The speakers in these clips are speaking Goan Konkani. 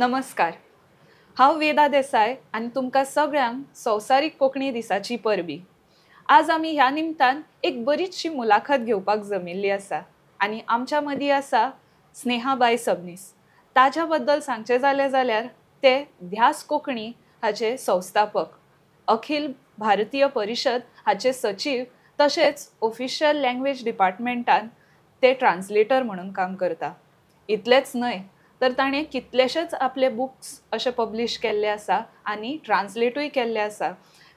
नमस्कार, हांव वेदा देसाय आनी तुमकां सगळ्यांक संवसारीक कोंकणी दिसाची परबी. आज आमी ह्या निमतान एक बरीचशी मुलाखत घेवपाक जमिल्ली आसा आनी आमच्या मदीं आसा स्नेहाबाय सबनीस. ताच्या बद्दल सांगचें जालें जाल्यार ते ध्यास कोंकणी हाचे संस्थापक, अखिल भारतीय परिशद हाचे सचीव, तशेंच ऑफिशियल लँग्वेज डिपार्टमेंटान ते ट्रान्सलेटर म्हणून काम करता. इतलेंच न्हय तर ताणें कितलेशेच आपले बुक्स अशे पब्लीश केल्ले आसा आनी ट्रान्सलेटूय केल्ले आसा,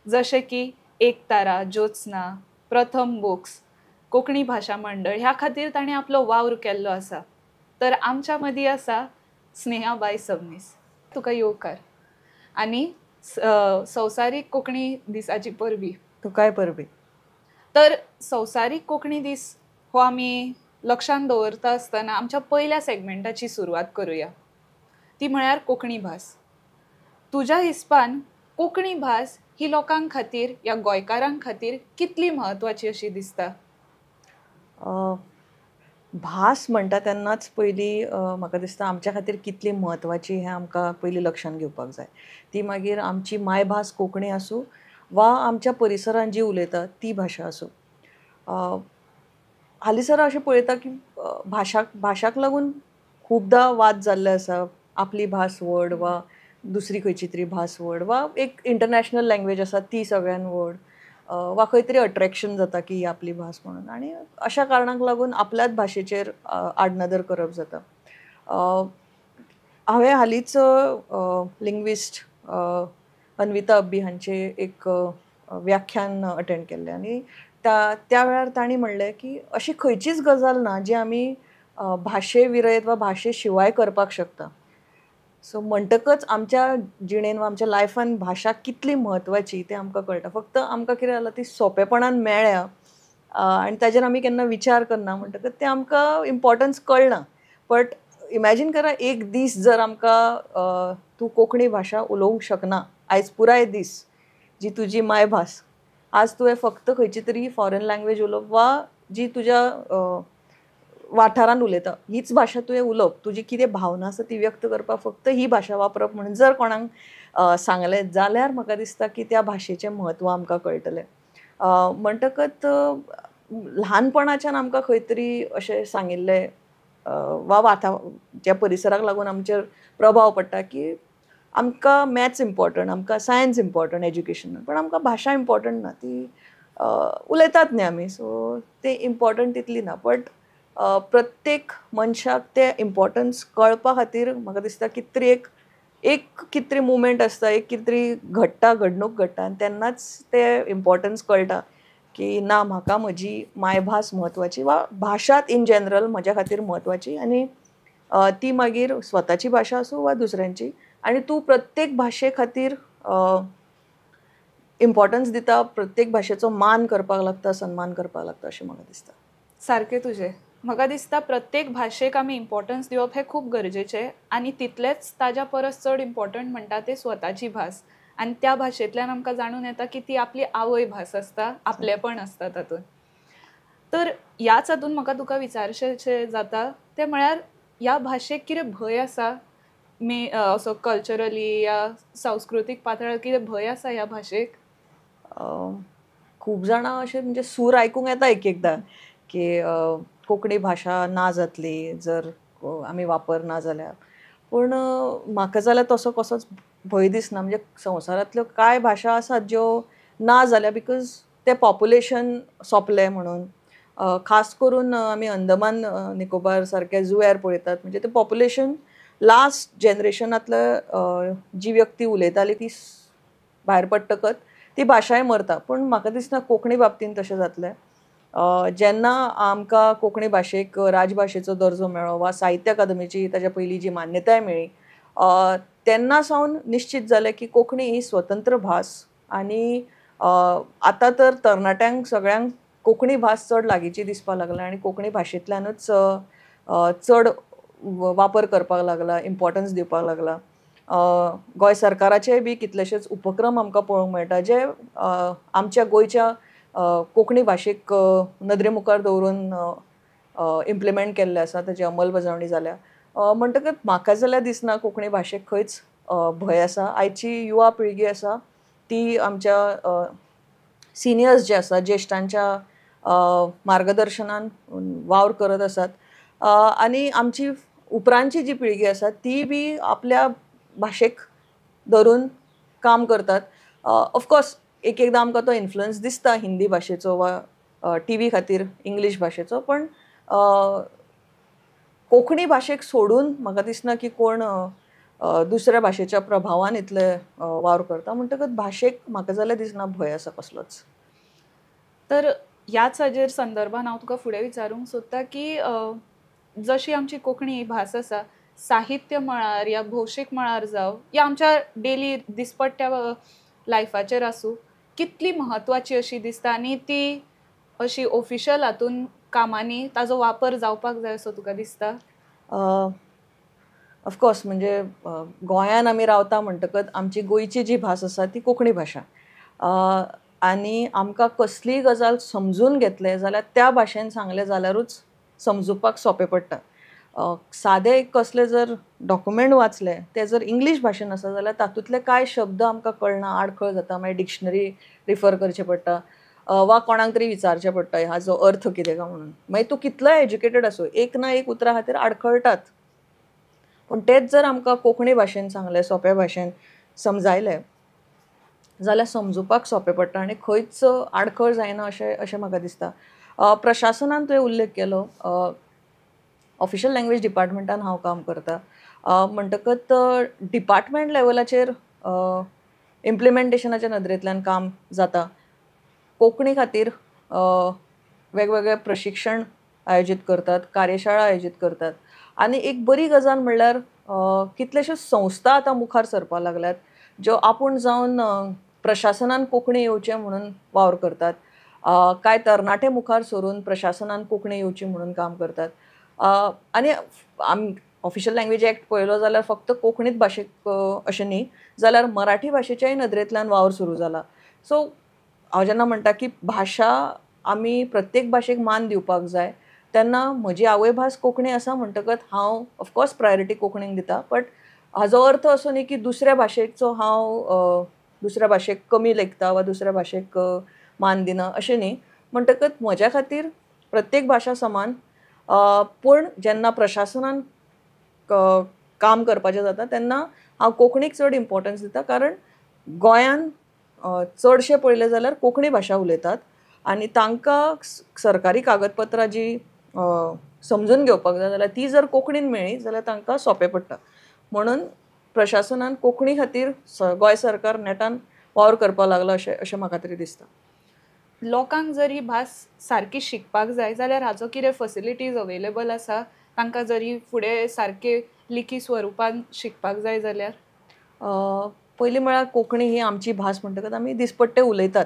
जशे की एक तारा, ज्योत्स्ना, प्रथम बुक्स, कोंकणी भाशा मंडळ ह्या खातीर ताणें आपलो वावर केल्लो आसा. तर आमच्या मदीं आसा स्नेहाबाय सबनीस. तुका येवकार आनी संवसारीक कोंकणी दिसाची परबी. तुकाय परबी. तर संवसारीक कोंकणी दीस हो आमी लक्षांत दवरता आसतना आमच्या पयल्या सेगमेंटाची सुरवात करुया, ती म्हळ्यार कोंकणी भास. तुज्या हिसपान कोंकणी भास ही लोकां खातीर या गोंयकारां खातीर कितली म्हत्वाची अशी दिसता? भास म्हणटा तेन्नाच पयलीं म्हाका दिसता आमच्या खातीर कितली म्हत्वाची हें आमकां पयलीं लक्षांत घेवपाक जाय. ती मागीर आमची मायभास कोंकणी आसूं वा आमच्या परिसरांत जी उलयता ती भाशा आसूं. हालींसरा अशें पळयता की भाशाक लागून खुबदां वाद जाल्ले आसा. आपली भास व्हड वा दुसरी खंयची तरी भास व्हड वा एक इंटरनॅशनल लँग्वेज आसा ती सगळ्यान व्हड वा खंय तरी अट्रॅक्शन जाता की ही आपली भास म्हणून, आनी अशा कारणाक लागून आपल्याच भाशेचेर आडनदर करप जाता. हांवें हालींच लिंग्विस्ट अन्विता अब्बी हांचें एक व्याख्यान अटेंड केल्लें आनी त्या वेळार तांणी म्हणलें की अशी खंयचीच गजाल ना जी आमी भाशे विरयत वा भाशे शिवाय करपाक शकता. सो म्हणटकच आमच्या जिणेन वा आमच्या लायफान भाशा कितली म्हत्वाची तें आमकां कळटा. फक्त आमकां कितें जालां, ती सोंपेपणान मेळ्ळ्या आनी ताजेर आमी केन्ना विचार करना, म्हणटकच तें आमकां इम्पॉर्टन्स कळना. बट इमॅजीन करा, एक दीस जर आमकां तूं कोंकणी भाशा उलोवंक शकना, आयज पुराय दीस, जी तुजी मायभास, आज तुवें फक्त खंयची तरी फॉरेन लँग्वेज उलोवप वा जी तुज्या वाठारान उलयता हीच भाशा तुवें उलोवप, तुजी कितें भावना आसा ती व्यक्त करपाक फक्त ही भाशा वापरप म्हणून जर कोणाक सांगलें जाल्यार म्हाका दिसता की त्या भाशेचें म्हत्व आमकां कळटलें. म्हणटकच ल्हानपणाच्यान आमकां खंय तरी अशें सांगिल्लें वा ज्या परिसराक लागून आमचेर प्रभाव पडटा की आमकां मॅथ्स इम्पॉर्टंट, आमकां सायन्स इम्पॉर्टंट एज्युकेशनान, पण आमकां भाशा इम्पॉर्टंट ना, ती उलयतात न्ही आमी, सो ते इम्पॉर्टंट तितली ना. बट प्रत्येक मनशाक ते इम्पॉर्टन्स कळपा खातीर म्हाका दिसता कितें तरी एक कितें तरी मुवमेंट आसता, एक कितें तरी घडटा, घडणूक घडटा आनी तेन्नाच ते इम्पॉर्टन्स कळटा की ना, म्हाका म्हजी मायभास म्हत्वाची वा भाशाच इन जनरल म्हज्या खातीर म्हत्वाची, आनी ती मागीर स्वताची भाशा आसूं वा दुसऱ्यांची. आनी तूं प्रत्येक भाशे खातीर इम्पॉर्टन्स दिता, प्रत्येक भाशेचो मान करपाक लागता, सन्मान करपाक लागता अशें म्हाका दिसता. सारकें तुजें. म्हाका दिसता प्रत्येक भाशेक आमी इम्पॉर्टन्स दिवप हें खूब गरजेचें, आनी तितलेंच ताज्या परस चड इम्पॉर्टंट म्हणटा तें स्वताची भास, आनी त्या भाशेंतल्यान आमकां जाणून येता की ती आपली आवय भास आसता, आपलेपण आसता तातूंत. तर ह्याच हातूंत म्हाका तुका विचारचें जाता तें म्हळ्यार ह्या भाशेक कितें भंय आसा, मे असो कल्चरली या सांस्कृतीक पातळ्यार कितें भंय आसा ह्या भाशेक? खूब जाणां अशें म्हणजे सूर आयकूंक येता एक एकदां की कोंकणी भाशा ना जातली जर आमी वापर ना जाल्यार, पूण म्हाका जाल्यार तसो कसोच भंय दिसना. म्हणजे संवसारांतल्यो कांय भाशा आसात ज्यो ना जाल्या because तें पॉप्युलेशन सोंपलें म्हणून. खास करून आमी अंदमान निकोबार सारक्या जुंव्यार पळयतात, म्हणजे तें पॉप्युलेशन लास्ट जनरेशनांतले जी व्यक्ती उलयताली ती भायर पडटकच ती भाशाय मरता. पूण म्हाका दिसना कोंकणी बाबतींत तशें जातलें. जेन्ना आमकां कोंकणी भाशेक राजभाशेचो दर्जो मेळ्ळो वा साहित्य अकादमीची ताच्या पयलीं जी मान्यताय मेळ्ळी तेन्ना सावन निश्चीत जालें की कोंकणी ही स्वतंत्र भास, आनी आतां तर तरणाट्यांक सगळ्यांक कोंकणी भास चड लागींची दिसपाक लागल्या आनी कोंकणी भाशेंतल्यानूच चड वापर करपाक लागला, इम्पॉर्टन्स दिवपाक लागला. गोंय सरकाराचेय बी कितलेशेच उपक्रम आमकां पळोवंक मेळटा जे आमच्या गोंयच्या कोंकणी भाशेक नदरे मुखार दवरून इम्प्लिमेंट केल्ले आसा, ताची अंमलबजावणी जाल्या. म्हणटकच म्हाका जाल्यार दिसना कोंकणी भाशेक खंयच भंय आसा. आयची युवा पिळगी आसा ती आमच्या सिनियर्स जे आसा ज्येश्ठांच्या मार्गदर्शनान वावर करत आसात आनी आमची उपरांतची जी पिळगी आसा ती बी आपल्या भाशेक धरून काम करतात. ऑफकोर्स एक एकदां आमकां तो इन्फ्लुयन्स दिसता हिंदी भाशेचो वा टी व्ही खातीर इंग्लीश भाशेचो, पण कोंकणी भाशेक सोडून म्हाका दिसना की कोण दुसऱ्या भाशेच्या प्रभावान इतले वावर करता. म्हणटकच भाशेक म्हाका जाल्यार दिसना भंय आसा कसलोच. तर ह्याच हाजेर संदर्भान हांव तुका फुडें विचारूंक सोदता की जशी आमची कोंकणी ही भास आसा साहित्य मळार या भौशीक मळार जावं या आमच्या डेली दिसपट्ट्या लायफाचेर आसूं कितली म्हत्वाची अशी दिसता आनी ती अशी ऑफिशियल हातून कामांनी ताजो वापर जावपाक जाय असो तुका दिसता? ऑफकोर्स म्हणजे गोंयान आमी रावता म्हणटकच आमची गोंयची जी भास आसा ती कोंकणी भाशा आनी आमकां कसलीय गजाल समजून घेतले जाल्यार त्या भाशेन सांगलें जाल्यारूच समजुपाक सोंपें पडटा. सादें एक कसलें जर डॉक्युमेंट वाचलें तें जर इंग्लीश भाशेन आसा जाल्यार तातूंतले कांय शब्द आमकां कळना, आडखळ जाता, मागीर डिक्शनरी रिफर करचें पडटा वा कोणाक तरी विचारचें पडटा हाजो अर्थ कितें काय म्हणून. मागीर तूं कितलोय एज्युकेटेड आसूं एक ना एक उतरां खातीर आडखळटात. पूण तेंच जर आमकां कोंकणी भाशेन सांगलें, सोंप्या भाशेन समजायलें जाल्यार समजुपाक सोंपें पडटा आनी खंयच आडखळ जायना अशें अशें म्हाका दिसता. प्रशासनान तुवें उल्लेख केलो, ऑफिशियल लँग्वेज डिपार्टमेंटान हांव काम करता म्हणटकच डिपार्टमेंट लेवलाचेर इम्प्लिमेंटेशनाच्या नदरेंतल्यान काम जाता. कोंकणी खातीर वेगवेगळे प्रशिक्षण आयोजीत करतात, कार्यशाळा आयोजीत करतात आनी एक बरी गजाल म्हणल्यार कितलेश्योच संस्था आतां मुखार सरपाक लागल्यात ज्यो आपूण जावन प्रशासनान कोंकणी येवचें म्हणून वावर करतात. कांय तरणाटे मुखार सरून प्रशासनान कोंकणी येवची म्हणून काम करतात. आनी आम ऑफिशियल लँग्वेज एक्ट पळयलो जाल्यार फक्त कोंकणीच भाशेक अशें न्ही जाल्यार मराठी भाशेच्याय नदरेंतल्यान वावर सुरू जाला. सो हांव जेन्ना म्हणटा की भाशा आमी प्रत्येक भाशेक मान दिवपाक जाय तेन्ना म्हजी आवयभास कोंकणी आसा म्हणटकच हांव ऑफकोर्स प्रायोरिटी कोंकणीक दिता, बट हाजो अर्थ असो न्ही की दुसऱ्या भाशेचो हांव दुसऱ्या भाशेक कमी लेखता वा दुसऱ्या भाशेक मान दिना अशें न्ही. म्हणटकच म्हज्या खातीर प्रत्येक भाशा समान, पूण जेन्ना प्रशासनान काम करपाचें जाता तेन्ना हांव कोंकणीक चड इम्पोर्टन्स दिता, कारण गोंयान चडशें पळयलें जाल्यार कोंकणी भाशा उलयतात आनी तांकां सरकारी कागदपत्रां जी समजून घेवपाक जाय जाल्यार ती जर कोंकणीन मेळ्ळी जाल्यार तांकां सोंपें पडटा. म्हणून प्रशासनान कोंकणी खातीर गोंय सरकार नेटान वावर करपाक लागला अशें अशें म्हाका तरी दिसता. लोकांक जर ही भास सारकी शिकपाक जाय जाल्यार हाचो कितें फॅसिलिटीज अवेलेबल आसा तांकां जरी फुडें सारके लिखी स्वरुपान शिकपाक जाय जाल्यार? पयलीं म्हळ्यार कोंकणी ही आमची भास म्हणटकच आमी दिसपट्टे उलयतात,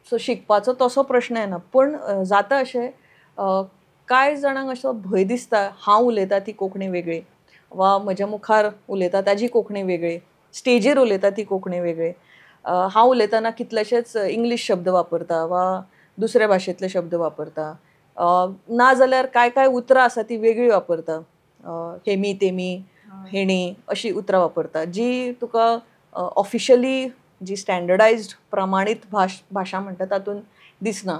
सो शिकपाचो तसो प्रश्न येना. पूण जाता अशें कांय जाणांक असो भंय दिसता हांव उलयता ती कोंकणी वेगळी वा म्हज्या मुखार उलयता ताजी कोंकणी वेगळी, स्टेजीर उलयता ती कोंकणी वेगळी, हांव उलयतना कितलेशेच इंग्लीश शब्द वापरता वा दुसऱ्या भाशेंतले शब्द वापरता, ना जाल्यार कांय कांय उतरां आसा ती वेगळी वापरता, हेमी तेमी हेणी अशी उतरां वापरता जी तुका ऑफिशियली जी स्टँडर्डायज्ड प्रमाणीत भाशा म्हणटा तातूंत दिसना.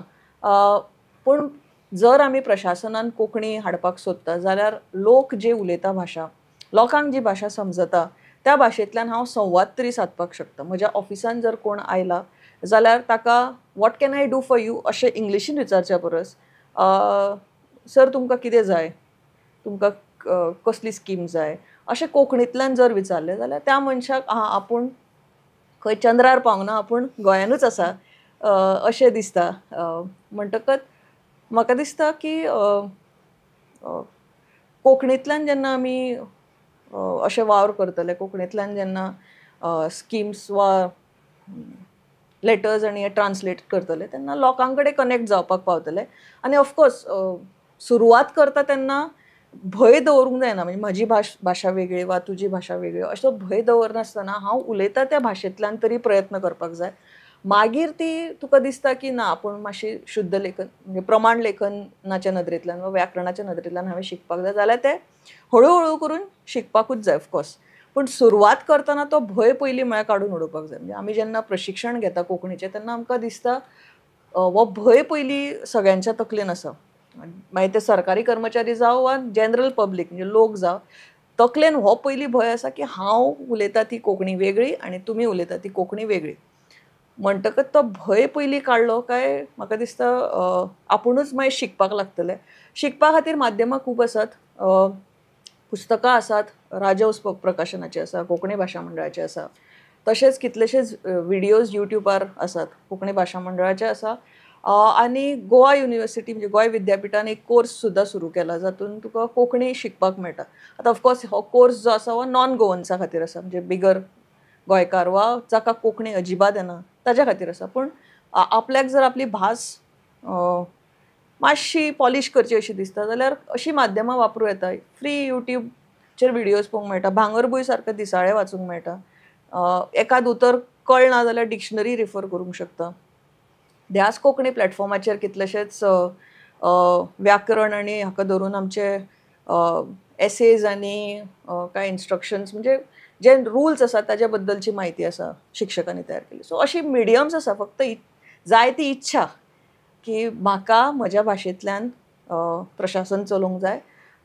पूण जर आमी प्रशासनान कोंकणी हाडपाक सोदता जाल्यार लोक जे उलयता भाशा, लोकांक जी भाशा समजता त्या भाशेंतल्यान हांव संवाद तरी सादपाक शकता. म्हज्या ऑफिसान जर कोण आयला जाल्यार ताका what can I do for you अशें इंग्लिशीन विचारच्या परस सर तुमकां कितें जाय, तुमकां कसली स्कीम जाय अशें कोंकणींतल्यान जर विचारलें जाल्यार त्या मनशाक आं आपूण खंय चंद्रार पावंक ना, आपूण गोंयानूच आसा अशें दिसता. म्हणटकच म्हाका दिसता की कोंकणींतल्यान जेन्ना आमी अशें वावर करतले, कोंकणींतल्यान जेन्ना स्किम्स वा लेटर्स आनी हे ट्रान्सलेट करतले तेन्ना लोकां कडेन कनेक्ट जावपाक पावतले. आनी ऑफकोर्स सुरवात करता तेन्ना भंय दवरूंक जायना, म्हणजे म्हजी भाशा वेगळी वा तुजी भाशा वेगळी असो भंय दवरनासतना हांव उलयता त्या भाशेंतल्यान तरी प्रयत्न करपाक जाय. मागीर ती तुका दिसता की ना, आपूण मातशी शुद्ध लेखन म्हणजे प्रमाण लेखनाच्या नदरेंतल्यान वा व्याकरणाच्या नदरेंतल्यान हांवें शिकपाक जाय, जाल्यार तें हळू हळू करून शिकपाकूच जाय ऑफकोर्स. पूण सुरवात करतना तो भंय पयलीं म्हळ्यार काडून उडोवपाक जाय. म्हणजे आमी जेन्ना प्रशिक्षण घेता कोंकणीचें तेन्ना आमकां दिसता हो भंय पयलीं सगळ्यांच्या तकलेन आसा. मागीर ते सरकारी कर्मचारी जावं वा जनरल पब्लीक म्हणजे लोक जावं, तकलेन हो पयलीं भंय आसा की हांव उलयता ती कोंकणी वेगळी आनी तुमी उलयता ती कोंकणी वेगळी. म्हणटकच तो भंय पयलीं काडलो काय म्हाका दिसता आपुणूच मागीर शिकपाक लागतले. शिकपा खातीर माध्यमां खूब आसात, पुस्तकां आसात, राजहंस प्रकाशनाचें आसा, कोंकणी भाशा मंडळाचें आसा, तशेंच कितलेशेच विडियोज युट्यूबार आसात, कोंकणी भाशा मंडळाचे आसा. आनी गोवा युनिवर्सिटी म्हणजे गोंय विद्यापिठान एक कोर्स सुद्दां सुरू केला जातून तुका कोंकणी शिकपाक मेळटा. आतां ऑफकोर्स हो कोर्स जो आसा हो नॉन गोवन्सा खातीर आसा, म्हणजे बिगर गोंयकार वा जाका कोंकणी अजिबात येना ताज्या खातीर आसा. पूण आपल्याक जर आपली भास मातशी पॉलीश करची अशी दिसता जाल्यार अशीं माध्यमां वापरूं येता. फ्री युट्यूबचेर विडियोज पळोवंक मेळटा, भांगरभूंय सारकें दिसाळें वाचूंक मेळटा, एकाद उतर कळना जाल्यार डिक्शनरी रिफर करूंक शकता. ध्यास कोंकणी प्लॅटफॉर्माचेर कितलेशेच व्याकरण आनी हाका धरून आमचे एसेज आनी कांय इन्स्ट्रक्शन्स म्हणजे जे रुल्स आसात ताच्या बद्दलची म्हायती आसा शिक्षकांनी तयार केली. सो अशी मिडियम्स आसा, फक्त जाय ती इच्छा की म्हाका म्हज्या भाशेंतल्यान प्रशासन चलोवंक जाय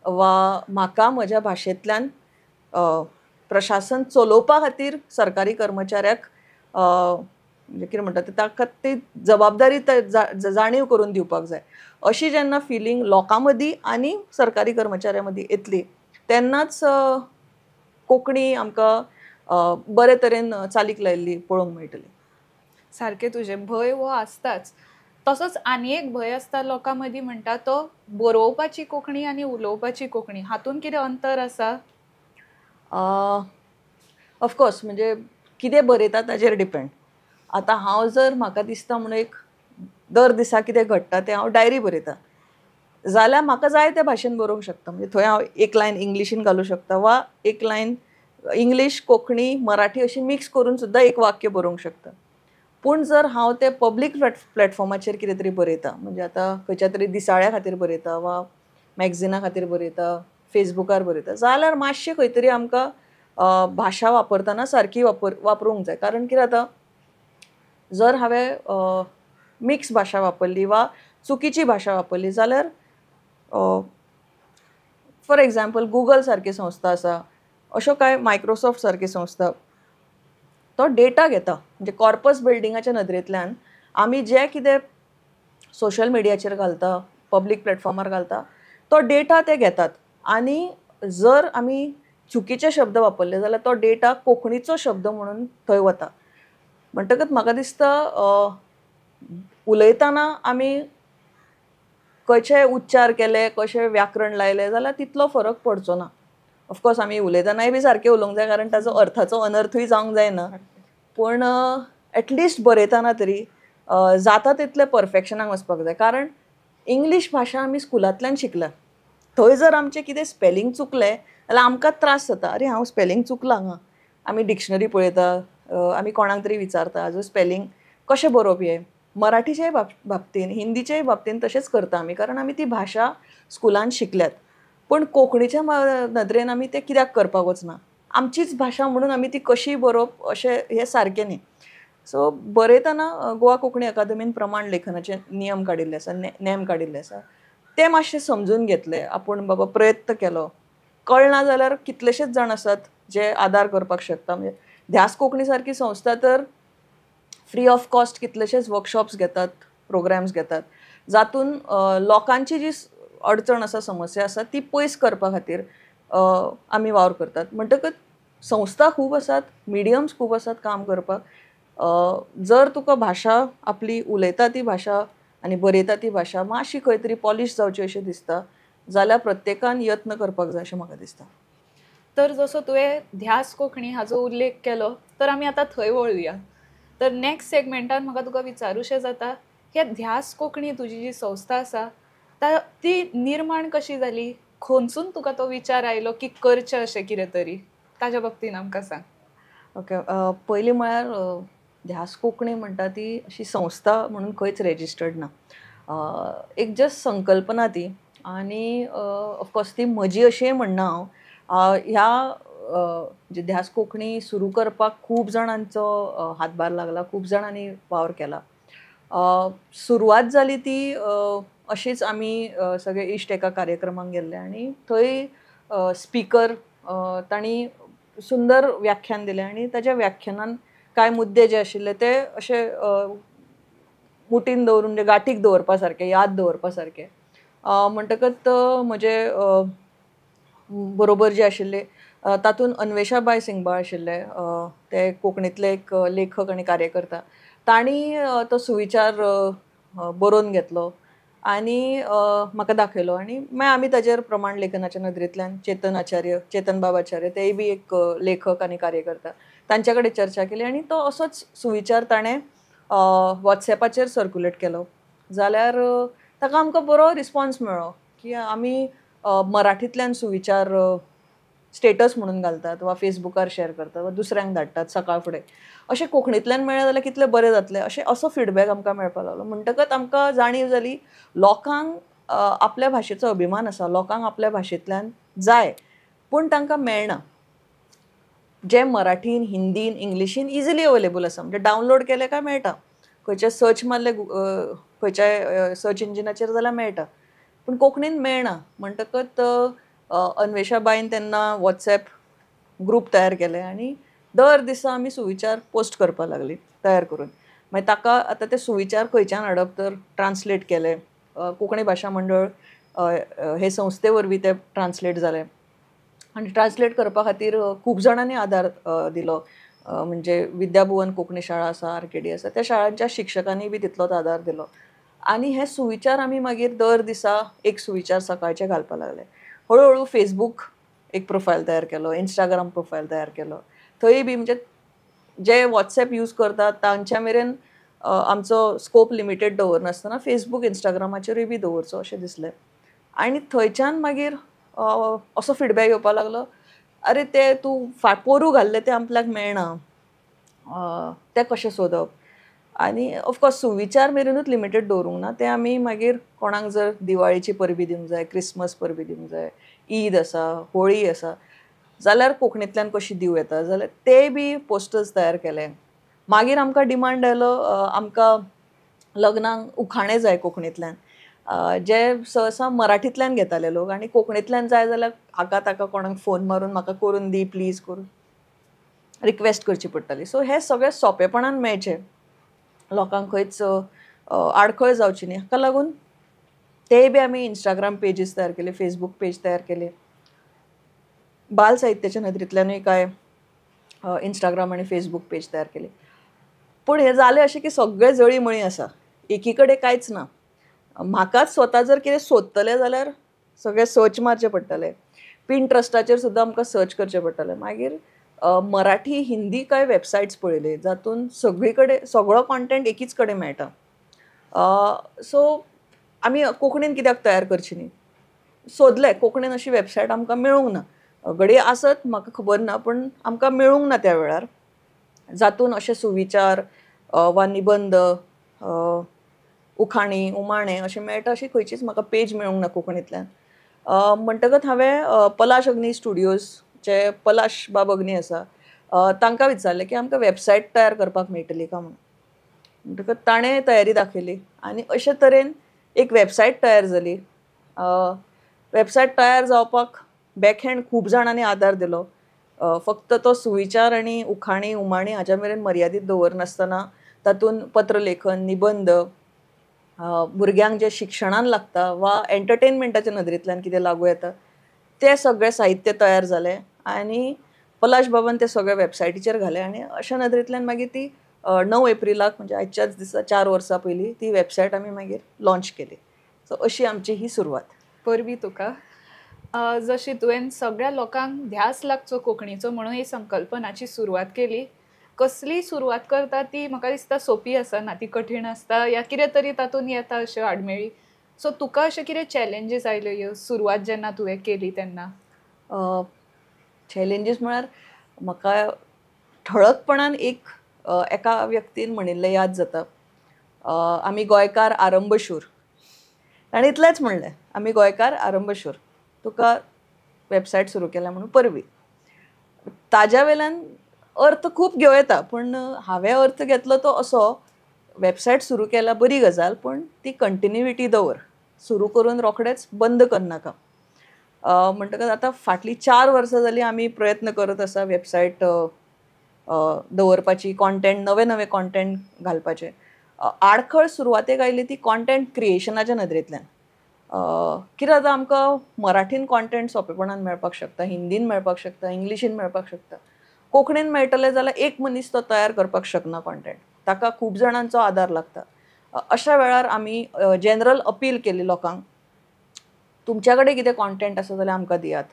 वा म्हाका म्हज्या भाशेंतल्यान प्रशासन चलोवपा खातीर सरकारी कर्मचाऱ्याक म्हणजे कितें म्हणटा ते ताका ती जबाबदारी जाणीव करून दिवपाक जाय. अशी जेन्ना फिलींग लोकां मदीं आनी सरकारी कर्मचाऱ्यां मदीं येतली तेन्नाच कोंकणी आमकां बरे तरेन चालीक लायिल्ली पळोवंक मेळटली. सारकें तुजें भंय हो आसताच, तसोच आनी एक भंय आसता लोकां मदीं म्हणटा तो बरोवपाची कोंकणी आनी उलोवपाची कोंकणी हातूंत कितें अंतर आसा? ऑफकोर्स म्हणजे कितें बरयता ताजेर डिपेंड. आतां हांव जर म्हाका दिसता म्हणून एक दर दिसा कितें घडटा तें हांव डायरी बरयता जाल्यार म्हाका जाय त्या भाशेन बरोवंक शकता. म्हणजे थंय हांव एक लायन इंग्लिशीन घालूं शकता वा एक लायन इंग्लीश कोंकणी मराठी अशी मिक्स करून सुद्दां एक वाक्य बरोवंक शकता. पूण जर हांव तें पब्लीक प्लॅटफॉर्माचेर कितें तरी बरयता, म्हणजे आतां खंयच्या तरी दिसाळ्या खातीर बरयता वा मॅगझिना खातीर बरयता, फेसबुकार बरयता जाल्यार मातशें खंय तरी आमकां भाशा वापरतना सारकी वापरूंक जाय. कारण कितें जाता, जर हांवें मिक्स भाशा वापरली वा चुकीची भाशा वापरली जाल्यार फॉर एग्जाम्पल गुगल सारकी संस्था आसा, अश्यो कांय मायक्रोसॉफ्ट सारकी संस्था तो डेटा घेता. म्हणजे कॉर्पस बिल्डिंगाच्या नदरेंतल्यान आमी जें कितें सोशल मिडियाचेर घालता, पब्लीक प्लॅटफॉर्मार घालता तो डेटा ते घेतात आनी जर आमी चुकीचे शब्द वापरले जाल्यार तो डेटा कोंकणीचो शब्द म्हणून थंय वता. म्हणटकच म्हाका दिसता उलयतना आमी खंयचे उच्चार केले, कशें व्याकरण लायलें जाल्यार तितलो फरक पडचो ना. ऑफकोर्स आमी उलयतनाय बी सारकें उलोवंक जाय, कारण ताजो अर्थाचो अनर्थूय जावंक जायना. पूण एटलिस्ट बरयतना तरी जाता तितलें परफेक्शनाक वचपाक जाय. कारण इंग्लीश भाशा आमी स्कुलांतल्यान शिकल्या, थंय जर आमचें कितें स्पेलिंग चुकलें जाल्यार आमकां त्रास जाता. अरे हांव स्पेलिंग चुकलां हांगा, आमी डिक्शनरी पळयता, आमी कोणाक तरी विचारता हाजो स्पेलिंग कशें बरोवप हें. मराठीच्याय बाबतीन, हिंदीच्याय बाबतीन तशेंच करता आमी, कारण आमी ती भाशा स्कुलान शिकल्यात. पूण कोंकणीच्या नदरेन आमी तें कित्याक करपाक वचना? आमचीच भाशा म्हणून आमी ती कशी बरोवप अशें हें सारकें न्ही. सो बरयतना गोवा कोंकणी अकादमीन प्रमाण लेखनाचे नियम काडिल्ले आसा, नेम काडिल्ले आसा, ते मातशे समजून घेतले आपूण, बाबा प्रयत्न केलो. कळना जाल्यार कितलेशेच जाण आसात जे आदार करपाक शकता. म्हणजे ध्यास कोंकणी सारकी संस्था तर फ्री ऑफ कॉस्ट कितलेशेच वर्कशॉप्स घेतात, प्रोग्राम्स घेतात, जातून लोकांची जी अडचण आसा, समस्या आसा ती पयस करपा खातीर आमी वावर करतात. म्हणटकच संस्था खूब आसात, मिडियम्स खूब आसात काम करपाक. जर तुका भाशा आपली उलयता ती भाशा आनी बरयता ती भाशा मातशी खंय तरी पॉलिश जावची अशें दिसता जाल्यार प्रत्येकान यत्न करपाक जाय अशें म्हाका दिसता. तर जसो तुवें ध्यास कोंकणी हाजो उल्लेख केलो तर आमी आतां थंय वळुया. तर नेक्स्ट सेगमेंटान म्हाका तुका विचारूशें जाता, हे ध्यास कोंकणी तुजी जी संस्था आसा ती निर्माण कशी जाली, खंयसून तुका तो विचार आयलो की करचें अशें कितें तरी, ताज्या बाबतीन आमकां सांग. ओके, पयलीं म्हळ्यार ध्यास कोंकणी म्हणटा ती अशी संस्था म्हणून खंयच रेजिस्टर्ड ना, एक जस्ट संकल्पना ती. आनी ऑफकोर्स ती म्हजी अशेंय म्हणना हांव. ह्या म्हणजे ध्यास कोंकणी सुरू करपाक खूब जाणांचो हातभार लागला, खूब जाणांनी वावर केला. सुरवात जाली ती अशीच, आमी सगळे इश्ट एका कार्यक्रमाक गेल्ले आनी थंय स्पिकर तांणी सुंदर व्याख्यान दिलें आनी ताच्या व्याख्यानान कांय मुद्दे जे आशिल्ले ते अशे मुठीन दवरून, म्हणजे गांठीक दवरपा सारके, याद दवरपा सारके. म्हणटकच म्हजे बरोबर जे आशिल्ले तातूंत अन्वेषाबाय सिंगबाळ आशिल्ले, ते कोंकणींतले एक लेखक आनी कार्यकर्ता. तांणी तो सुविचार बरोवन घेतलो आनी म्हाका दाखयलो आनी मागीर आमी ताजेर प्रमाण लेखनाच्या नदरेंतल्यान चेतन आचार्य, चेतन बाब आचार्य, तेय बी एक लेखक आनी कार्यकर्ता, तांच्या कडेन चर्चा केली आनी तो असोच सुविचार ताणें वॉट्सॅपाचेर सर्कुलेट केलो. जाल्यार ताका आमकां बरो रिस्पोन्स मेळ्ळो की आमी मराठींतल्यान सुविचार स्टेटस म्हणून घालतात वा फेसबुकार शेअर करतात वा दुसऱ्यांक धाडटात सकाळ फुडें, अशें कोंकणींतल्यान मेळ्ळें जाल्यार कितलें बरें जातलें, अशें असो फिडबॅक आमकां मेळपाक लागलो. म्हणटकच आमकां जाणीव जाली लोकांक आपल्या भाशेचो अभिमान आसा, लोकांक आपल्या भाशेंतल्यान जाय, पूण तांकां मेळना. जें मराठीन, हिंदीन, इंग्लिशीन इजिली अवेलेबल आसा, म्हणजे डावनलोड केलें काय मेळटा, खंयचे सर्च मारलें खंयच्याय सर्च इंजिनाचेर जाल्यार मेळटा, पूण कोंकणीन मेळना. म्हणटकच अन्वेषाबाईन तेन्ना वॉट्सॅप ग्रूप तयार केले आनी दर दिसा आमी सुविचार पोस्ट करपाक लागली तयार करून. मागीर ताका आतां ते सुविचार खंयच्यान हाडप तर ट्रान्सलेट केले, कोंकणी भाशा मंडळ हे संस्थे वरवीं ते ट्रान्सलेट जाले आनी ट्रान्सलेट करपा खातीर खूब जाणांनी आदार दिलो. म्हणजे विद्याभुवन कोंकणी शाळा आसा, आर.के.डी आसा, त्या शाळांच्या शिक्षकांनी बी तितलोच आदार दिलो. आनी हे सुविचार आमी मागीर दर दिसा एक सुविचार सकाळचे घालपाक लागले. हळूहळू फेसबूक एक प्रोफायल तयार केलो, इंस्टाग्राम प्रोफायल तयार केलो, थंय बी म्हणजे जे वॉट्सॅप यूज करतात तांच्या मेरेन आमचो स्कोप लिमिटेड दवरनासतना फेसबूक इंस्टाग्रामाचेरूय बी दवरचो अशें दिसलें. आनी थंयच्यान मागीर असो फिडबॅक येवपाक लागलो, अरे ते तूं पोरूं घाल्लें तें आपल्याक मेळना, तें कशें सोदप. आनी ऑफकोर्स सुविचार मेरेनूच लिमिटेड दवरूंक ना, तें आमी मागीर कोणाक जर दिवाळीची परबी दिवंक जाय, क्रिसमस परबी दिवंक जाय, ईद आसा, होळी आसा जाल्यार कोंकणींतल्यान कशी दिवं येता जाल्यार ते बी पोस्टर्स तयार केले. मागीर आमकां डिमांड आयलो, आमकां लग्नाक उखाणे जाय कोंकणींतल्यान, जे सहसा मराठींतल्यान घेताले लोक आनी कोंकणींतल्यान जाय जाल्यार हाका ताका कोणाक फोन मारून म्हाका करून दी प्लीज करून रिक्वेस्ट करची पडटाली. सो हें सगळें सोंपेपणान मेळचें, लोकांक खंयच आडखळ जावची न्ही, हाका लागून तेय बी आमी इंस्टाग्राम पेजीस तयार केले, फेसबूक पेज तयार केले. बाल साहित्याच्या नदरेंतल्यानूय कांय इंस्टाग्राम आनी फेसबूक पेज तयार केले. पूण हें जालें अशें की सगळें जळीमळी आसा, एकी कडेन कांयच ना. म्हाकाच स्वता जर कितें सोदतलें जाल्यार सगळें सर्च मारचें पडटलें, पिंट्रस्टाचेर सुद्दां आमकां सर्च करचें पडटलें. मागीर मराठी, हिंदी कांय वेबसायट्स पळयले जातून सगळी कडेन सगळो कॉन्टेंट एकीच कडेन मेळटा. सो आमी कोंकणीन कित्याक तयार करची न्ही, सोदलें कोंकणीन अशी वेबसायट आमकां मेळूंक ना, घडये आसत म्हाका खबर ना, पूण आमकां मेळूंक ना त्या वेळार, जातून अशे सुविचार वा निबंद, उखाणी, उमाणे अशें मेळटा अशी खंयचीच म्हाका पेज मेळूंक ना कोंकणींतल्यान. म्हणटकच हांवें पलाश अग्नी स्टुडियोजचे पलाश बाब अग्नी आसा तांकां विचारलें की आमकां वेबसायट तयार करपाक मेळटली काय म्हणून. म्हणटकच ताणें तयारी दाखयली आनी अशे तरेन एक वेबसायट तयार जाली. वेबसायट तयार जावपाक बॅकहँड खूब जाणांनी आदार दिलो. फक्त तो सुविचार आनी उखाणी, उमाणी हाज्या मेरेन मर्यादीत दवरनासतना तातूंत पत्रलेखन, निबंद, भुरग्यांक जें शिक्षणान लागता वा एंटरटेनमेंटाच्या नदरेंतल्यान कितें लागू येता तें सगळें साहित्य तयार जालें आनी पलाश बाबान तें सगळें वेबसायटीचेर घालें. आनी अशा नदरेंतल्यान मागीर ती 9 एप्रिलाक म्हणजे आयच्याच दिसा 4 वर्सां पयलीं ती वेबसायट आमी मागीर लॉन्च केली. सो अशी आमची ही सुरवात. परबी तुका, जशी तुवें सगळ्या लोकांक ध्यास लागचो कोंकणीचो म्हणून ही संकल्पनाची सुरवात केली, कसली सुरवात करता ती म्हाका दिसता सोंपी आसना, ती कठीण आसता या कितें तरी तातूंत येता अश्यो आडमेळी. सो तुका अशें कितें चॅलेंजीस आयल्यो ह्यो सुरवात जेन्ना तुवें केली तेन्ना? चॅलेंजीस म्हळ्यार म्हाका ठळकपणान एक एका व्यक्तीन म्हणिल्लें याद जाता, आमी गोंयकार आरंभशूर. ताणें इतलेंच म्हणलें, आमी गोंयकार आरंभशूर, तुका वेबसायट सुरू केल्या म्हणून परबीं. ताज्या वेल्यान अर्थ खूब घेवं येता, पूण हांवें अर्थ घेतलो तो असो, वेबसायट सुरू केल्या बरी गजाल, पूण ती कंटिन्युइटी दवर, सुरू करून रोखडेच बंद करनाका. म्हणटकच आतां फाटलीं 4 वर्सां जालीं आमी प्रयत्न करत आसा वेबसायट दवरपाची, कॉन्टेंट, नवे नवे कॉन्टेंट घालपाचे. आडखळ सुरवातेक आयली ती कॉन्टेंट क्रिएशनाच्या नदरेंतल्यान. कितें जाता, आमकां मराठीन कॉन्टेंट सोंपेपणान मेळपाक शकता, हिंदीन मेळपाक शकता, इंग्लिशीन मेळपाक शकता. कोंकणीन मेळटलें जाल्यार एक मनीस तो तयार करपाक शकना कॉन्टेंट, ताका खूब जाणांचो आदार लागता. अशा वेळार आमी जनरल अपील केली लोकांक, तुमच्या कडेन कितें कॉन्टेंट आसा जाल्यार आमकां दियात.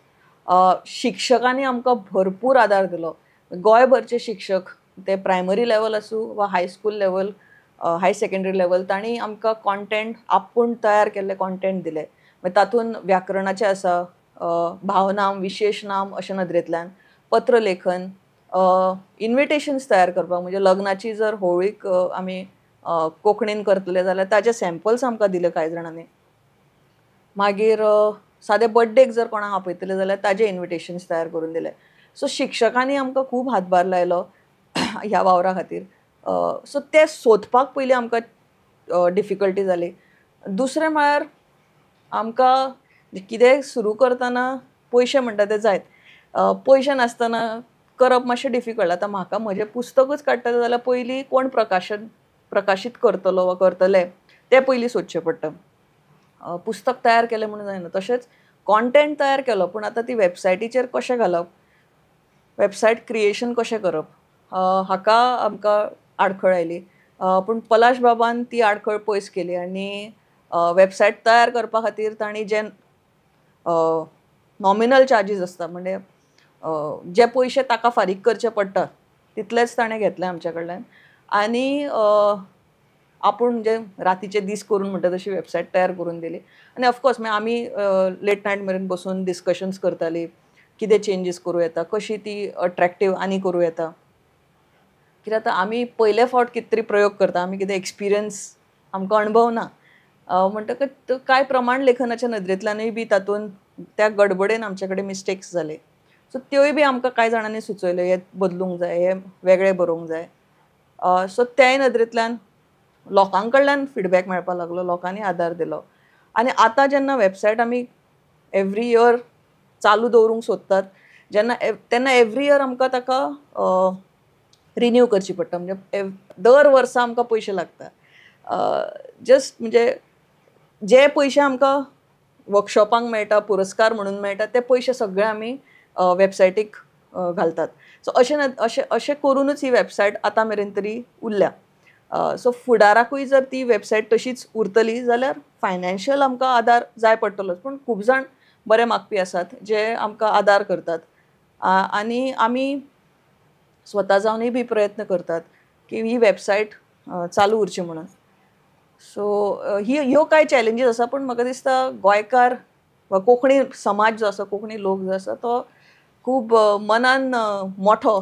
शिक्षकांनी आमकां भरपूर आदार दिलो. गोंयभरचे शिक्षक, ते प्रायमरी लेवल आसूं वा high school level, high secondary level, तांणी आमकां कॉन्टेंट आपूण तयार केल्ले कॉन्टेंट दिले. मागीर तातूंत व्याकरणाचें आसा, भावनाम, विशेश नाम अशे नदरेंतल्यान, पत्रलेखन, इन्विटेशन्स तयार करपाक, म्हणजे लग्नाची जर होळीक आमी कोंकणीन करतले जाल्यार ताजे सॅम्पल्स आमकां दिले कांय जाणांनी. मागीर सादे बड्डेक जर कोणाक आपयतले जाल्यार ताजे इन्विटेशन्स तयार करून दिले. सो शिक्षकांनी आमकां खूब हातभार लायलो ह्या वावरा खातीर. सो ते सोदपाक पयलीं आमकां डिफिकल्टी जाली. दुसरें म्हळ्यार आमकां कितेंय सुरू करतना पयशे म्हणटा ते जायत, पयशे नासतना करप मातशें डिफिकल्ट. आतां म्हाका म्हजें पुस्तकूच काडटलें जाल्यार पयलीं कोण प्रकाशीत करतलो वा करतले तें पयलीं सोदचें पडटा. पुस्तक तयार केलें म्हणून जायना, तशेंच कॉन्टेंट तयार केलो पूण आतां ती वेबसायटीचेर कशें घालप, वेबसायट क्रिएशन कशें करप, हाका आमकां आडखळ आयली. पूण पलाश बाबान ती आडखळ पयस केली आनी वेबसायट तयार करपा खातीर तांणी जे नॉमिनल चार्जीस आसता, म्हणजे जे पयशे ताका फारीक करचे पडटा तितलेच ताणें घेतले आमच्या कडल्यान आनी आपूण म्हणजे रातीचे दीस करून म्हणटा तशी वेबसायट तयार करून दिली. आनी ऑफकोर्स मागीर आमी लेट नायट मेरेन बसून डिस्कशन्स करताली, कितें चेंजीस करूं येता, कशी ती अट्रॅक्टीव आनी करूं येता. कित्याक आतां आमी पयले फावट कितें तरी प्रयोग करता, आमी कितें एक्सपिरियन्स आमकां अणभव ना, म्हणटकच कांय प्रमाण लेखनाच्या नदरेंतल्यानूय बी तातूंत त्या गडबडेन आमचे कडेन मिस्टेक्स जाले. सो त्योय बी आमकां कांय जाणांनी सुचयल्यो, हें बदलूंक जाय, हें वेगळें बरोवंक जाय. सो त्याय नदरेंतल्यान लोकां कडल्यान फिडबॅक मेळपाक लागलो, लोकांनी आदार दिलो. आनी आतां जेन्ना वेबसायट आमी एवरी इयर चालू दवरूंक सोदतात जेन्ना तेन्ना एवरी इयर आमकां ताका रिन्यू करची पडटा, म्हणजे दर वर्सा आमकां पयशे लागता. जस्ट म्हणजे जे पयशे आमकां वर्कशॉपांक मेळटा, पुरस्कार म्हणून मेळटा, ते पयशे सगळे आमी वेबसायटीक घालतात. सो अशें अशें अशें करूनच ही वेबसायट आतां मेरेन तरी उरल्या. सो फुडाराकूय जर ती वेबसायट तशीच उरतली जाल्यार फायनान्शियल आमकां आदार जाय पडटलोच, पूण खूब जाण बरे मागपी आसात जे आमकां आदार करतात आनी आमी स्वता जावनूय बी प्रयत्न करतात की ही वेबसायट चालू उरची म्हणून. सो ही ह्यो कांय चॅलेंजीस आसा, पूण म्हाका दिसता गोंयकार वा कोंकणी समाज जो आसा, कोंकणी लोक जो आसा तो खूब मनान मोठो.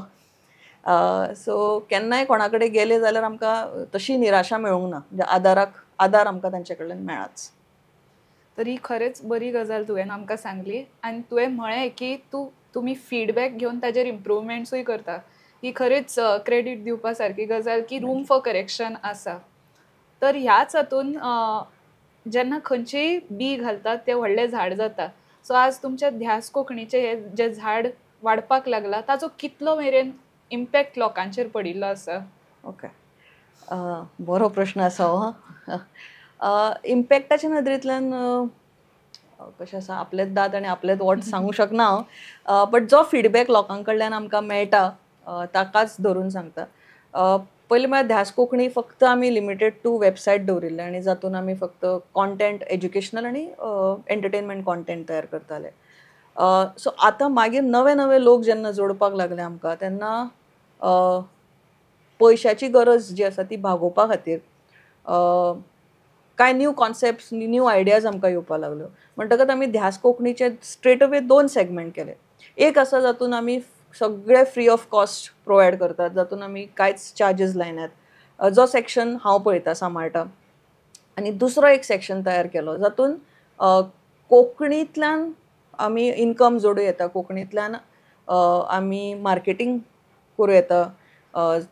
सो केन्नाय कोणा कडेन गेले जाल्यार आमकां तशी निराशा मेळूंक ना, म्हणजे आदार आमकां तांचे कडल्यान मेळ्ळाच. तर ही खरेंच बरी गजाल तुवें आमकां सांगली आनी तुवें म्हळें की तुमी फिडबॅक घेवन ताजेर इम्प्रुवमेंट्सूय करता. ही खरेंच क्रेडीट दिवपा सारकी गजाल की रूम फॉर करेक्शन आसा. तर ह्याच हातून जेन्ना खंयचेय बी घालतात तें व्हडलें झाड जाता. सो आज तुमच्या ध्यास कोंकणीचें हें जें झाड वाडपाक लागलां ताचो कितलो मेरेन इम्पॅक्ट लोकांचेर पडिल्लो आसा? ओके, बरो प्रश्न आसा हो. इम्पॅक्टाच्या नदरेंतल्यान कशें आसा, आपलेच दांत आनी आपलेच वोट सांगूंक शकना हांव, बट जो फिडबॅक लोकां कडल्यान आमकां मेळटा ताकाच धरून सांगता. पयलीं म्हळ्यार ध्यास कोंकणी फक्त आमी लिमिटेड टू वेबसायट दवरिल्लें आनी जातून आमी फक्त कॉन्टेंट एज्युकेशनल आनी एंटरटेनमेंट कॉन्टेंट तयार करताले. सो आतां मागीर नवे नवे लोक जेन्ना जोडपाक लागले आमकां तेन्ना पयशाची गरज जी आसा ती भागोवपा खातीर कांय न्यू कॉन्सेप्ट्स, न्यू आयडियाज आमकां येवपाक लागल्यो. म्हणटकच आमी ध्यास कोंकणीचे स्ट्रेट अवे 2 सेगमेंट केले. एक आसा जातून आमी सगळे फ्री ऑफ कॉस्ट प्रोवायड करतात, जातून आमी कांयच चार्जीस लायनात. जो सेक्शन हांव पळयता सांबाळटा. आनी दुसरो एक सेक्शन तयार केलो जातून कोंकणींतल्यान आमी इनकम जोडूं येता, कोंकणींतल्यान आमी मार्केटींग करूं येता,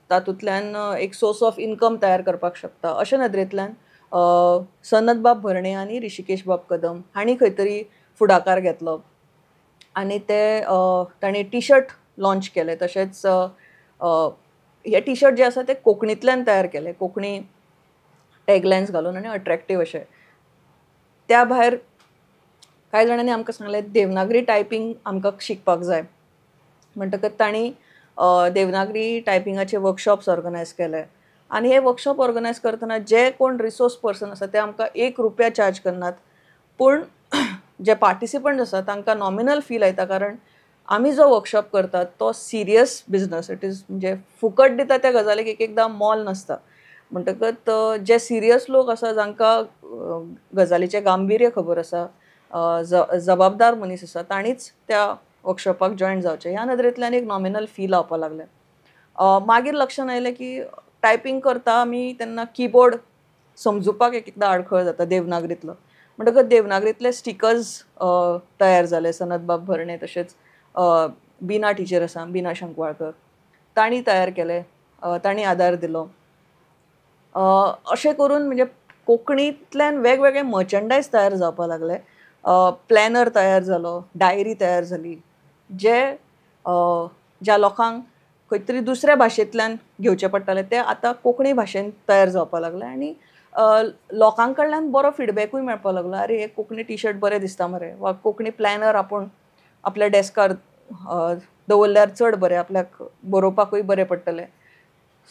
तातूंतल्यान एक सोर्स ऑफ इनकम तयार करपाक शकता. अशे नदरेंतल्यान सनत बाब भरणे आनी ऋषिकेश बाब कदम हांणी खंय तरी फुडाकार घेतलो आनी ते तांणी टी शर्ट लॉंच केले. तशेंच हे टी शर्ट जे आसा ते कोंकणींतल्यान तयार केले, कोंकणी टॅगलायन्स घालून आनी अट्रेक्टीव अशे. त्या भायर कांय जाणांनी आमकां सांगलें देवनागरी टायपींग आमकां शिकपाक जाय, म्हणटकच तांणी देवनागरी टायपिंगाचे वर्कशॉप्स ऑर्गनायज केले. आनी हे वर्कशॉप ऑर्गनायज करतना जे कोण रिसोर्स पर्सन आसा ते आमकां 1 रुपया चार्ज करनात, पूण जे पार्टिसिपंट आसा तांकां नॉमिनल फी लायता, कारण आमी जो वर्कशॉप करतात तो सिरियस बिजनस, it is म्हणजे फुकट दिता त्या गजालीक एक एकदां मोल नासता. म्हणटकच जे सिरियस लोक आसा, जांकां गजालीचें गांभीर्य खबर आसा, जबाबदार मनीस आसा, तांणीच त्या वर्कशॉपाक जॉयन जावचें. ह्या नदरेंतल्यान एक नॉमिनल फी लावपाक लागले. मागीर लक्षांत आयलें की टायपींग करता आमी तेन्ना किबोर्ड समजुपाक एक एकदां आडखळ जाता देवनागरींतलो, म्हणटकच देवनागरींतले स्टिकर्स तयार जाले. सनतबाब भरणे तशेंच बिना टिचर आसा, बिना शंकवाळकर, तांणी तयार केले, तांणी आदार दिलो. अशें करून म्हणजे कोंकणींतल्यान वेगवेगळे मर्चंडायज तयार जावपाक लागले. प्लॅनर तयार जालो, डायरी तयार जाली, जे ज्या लोकांक खंय तरी दुसऱ्या भाशेंतल्यान घेवचें पडटालें ते आतां कोंकणी भाशेन तयार जावपाक लागले. आनी लोकां कडल्यान बरो फिडबॅकूय मेळपाक लागलो, आरे हे कोंकणी टी शर्ट बरें दिसता मरे, वा कोंकणी प्लॅनर आपूण आपल्या डेस्कार दवरल्यार चड बरें, आपल्याक बरोवपाकूय बरें पडटलें.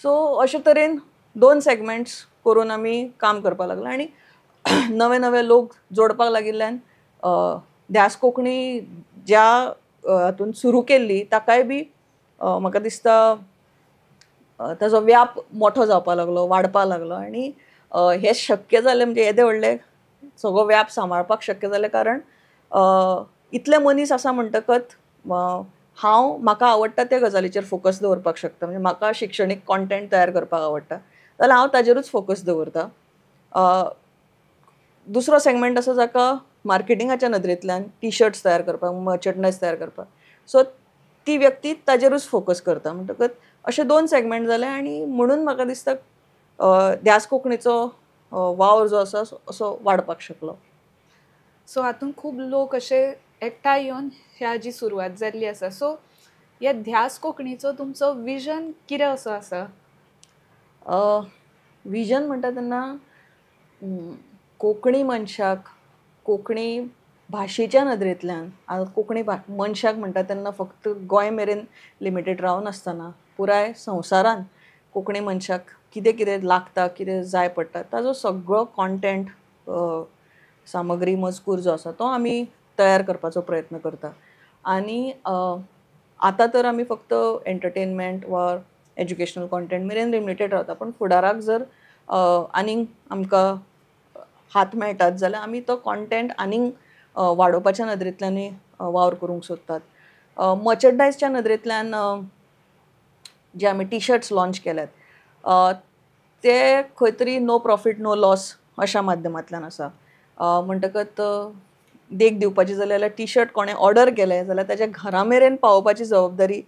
सो अशे तरेन 2 सेगमेंट्स करून आमी काम करपाक लागले आनी नवे नवे लोक जोडपाक लागिल्ल्यान ध्यास कोंकणी ज्या हातून सुरू केल्ली ताकाय बी म्हाका दिसता ताजो व्याप मोठो जावपाक लागलो, वाडपाक लागलो. आनी हें शक्य जालें म्हणजे येदें व्हडलें सगळो व्याप सांबाळपाक शक्य जालें, कारण इतले मनीस आसा म्हणटकच हांव म्हाका आवडटा त्या गजालीचेर फोकस दवरपाक शकता. म्हणजे म्हाका शिक्षणीक कॉन्टेंट तयार करपाक आवडटा जाल्यार हांव ताजेरूच फोकस दवरता. दुसरो सेगमेंट आसा जाका मार्केटिंगाच्या नदरेंतल्यान टी शर्ट्स तयार करपाक, मर्चंडायज तयार करपाक, सो ती व्यक्ती ताजेरूच फोकस करता. म्हणटकच अशे 2 सेगमेंट जाले आनी म्हणून म्हाका दिसता ध्यास कोंकणीचो वावर जो आसा असो वाडपाक शकलो. सो हातूंत खूब लोक अशे एकठांय येवन ह्या जी सुरवात जाल्ली आसा, सो ह्या ध्यास कोंकणीचो तुमचो विजन कितें असो आसा? विजन म्हणटा तेन्ना कोंकणी मनशाक कोंकणी भाशेच्या नदरेंतल्यान, कोंकणी मनशाक म्हणटा तेन्ना फक्त गोंय मेरेन लिमिटेड रावनासतना पुराय संवसारान कोंकणी मनशाक कितें कितें लागता, कितें जाय पडटा, ताजो सगळो कॉन्टेंट सामग्री मजकूर जो आसा तो आमी तयार करपाचो प्रयत्न करता. आनी आतां तर आमी फक्त एंटरटेनमेंट वा एज्युकेशनल कॉन्टेंट मेरेन लिमिटेड रावता, पूण फुडाराक जर आनीक आमकां हात मेळटात जाल्यार आमी तो कॉन्टेंट आनीक वाडोवपाच्या नदरेंतल्यानूय वावर करूंक सोदतात. मर्चंडायजच्या नदरेंतल्यान जे आमी टी शर्ट्स लॉंच केल्यात ते खंय तरी नो प्रॉफीट नो लॉस अशा माध्यमांतल्यान आसा. म्हणटकच देख दिवपाची जाली जाल्यार टी शर्ट कोणें ऑर्डर केलें जाल्यार ताच्या घरा मेरेन पावोवपाची जबाबदारी